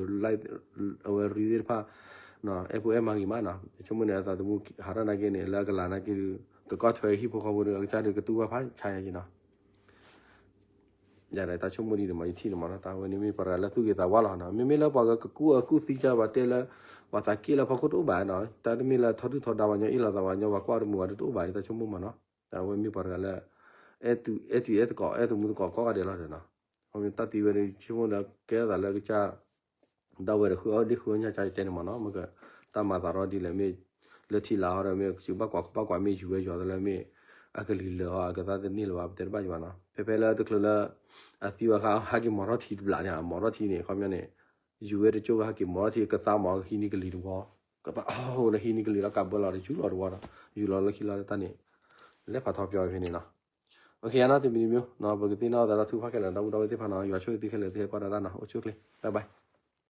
အဝဲရံသ့ၣ်တဖၣ် အဲၣ်ဖိအဲၣ်မၤဂ့ၤမးနီၤ ဆိကမိၣ်န့ၣ် အသးသမူဟးထီၣ်နာ်က့န့ၣ် လၢအကလၤနာ်က့ဒုး ကကီၣ်ထွဲဟံၣ်ဖိဃီဖိဒုး အကစၢ်ဒုးကတူၢ်ဘၣ်ဖးဆါယၤက့ၤနီၤ ယၤဒီးတၢ်ဆိကမိၣ်ဒ်န့ၣ်မး ယထံၣ်န့ၣ်မးနီၤ တၢ်ဝဲန့ၣ်မ့ၢ်ပှၤတဂၤလၢသူၣ်ဂ့ၤသးဝါလီၤနီၤ မ့မ့ၢ်လၢပှၤကကူၣ်အကူၣ်သံကဘၣ်တဲလၢ ပှၤသးက့ၣ်လၢဖီခိၣ်တအိၣ်ဘၣ်နီၤ တၢ်တမ့ၢ်လၢထီဒုၣ်ထီဒါပှၤညီအ့ၣ်လိာ်သးပှၤညီ ပှၤကွၢ်တမုာ်ဘၣ်ဒုးတအိၣ်ဘၣ် ယတၢ်ဆိကမိၣ်မးနီၤ တၢ်ဝဲမ့ၢ်ပှၤတဂၤလၢ အဲၣ်သူအဲၣ်အဲၣ်တကိး အဲၣ်တမူတကိးကိးဂၤဒဲးလီၤဒီးနီၤ တၢ်သံဝဲဒုး ဆိကမိၣ်လၢကဲထီၣ်သးလၢကစၢ် ဒၣ်ဝဲဒီးဃုအီၣ်ဒ့ဃုအီၣ်ညၣ်ကါတဲန့ၣ်မးနီၤ မ့ၢ်က တၢ်မၤသးရီဒ်လဲၣ်မ့ၢ် လၢထံလၢဟီဒီးမ့ၢ် ကစူးဘၣ်ကွၢ်ခိၣ်ဘၣ်ကွၢ်မ့ၢ်ယူၤဝဲယီၤတလၢမ့ၢ် အကလံၤလၢာ်အီၤ အကသါတန့ၢ်လၢၤဘၣ် ပတဲတဘၣ်ယဘၣ်နီၤ ဖဲဖဲလၢတချုးလၢ အသံဝဲခါ ဟဲက့ၤမီၤထီၣ်ထံတဘျးန့ၣ် မီၤထီၣ်ထံန့ၣ် ခီပညီန့ၣ် ယူၤဝဲတကၠိၣ်ဝဲဟဲက့ၤမီၤထီၣ်ထံ ကသါမီၤကဟံးန့ၢ်ကလံၤတဝီ ကသါအီၣ်လၢဟံးန့ၢ်ကလံၤလီၤ ကးဘၢလီၤဒီးယူၤလီၤတဝီဒီး ယူၤလီၤလၢခံလီၤတၢ်န့ၣ် လဲၤဖးထီပၠီဖဲန့ၣ်နီၤ အိၣ်ခ့ယါနီၤ တမံၤတမံၤ ပကသ့ၣ်နီၣ်သးဒီးထူဖးခဲလၢာ် ဒီပုၢ်ဒီဝဲၢ်သ့ၣ်တဖၣ်နီၤ ယွၤဆိၣ်ဂ့ၤသုခဲလၢာ် သုဟဲကွၢ်ဒီးတၢ်နီၤ အိၣ်ဆူၣ်အိၣ်ချ့ bye bye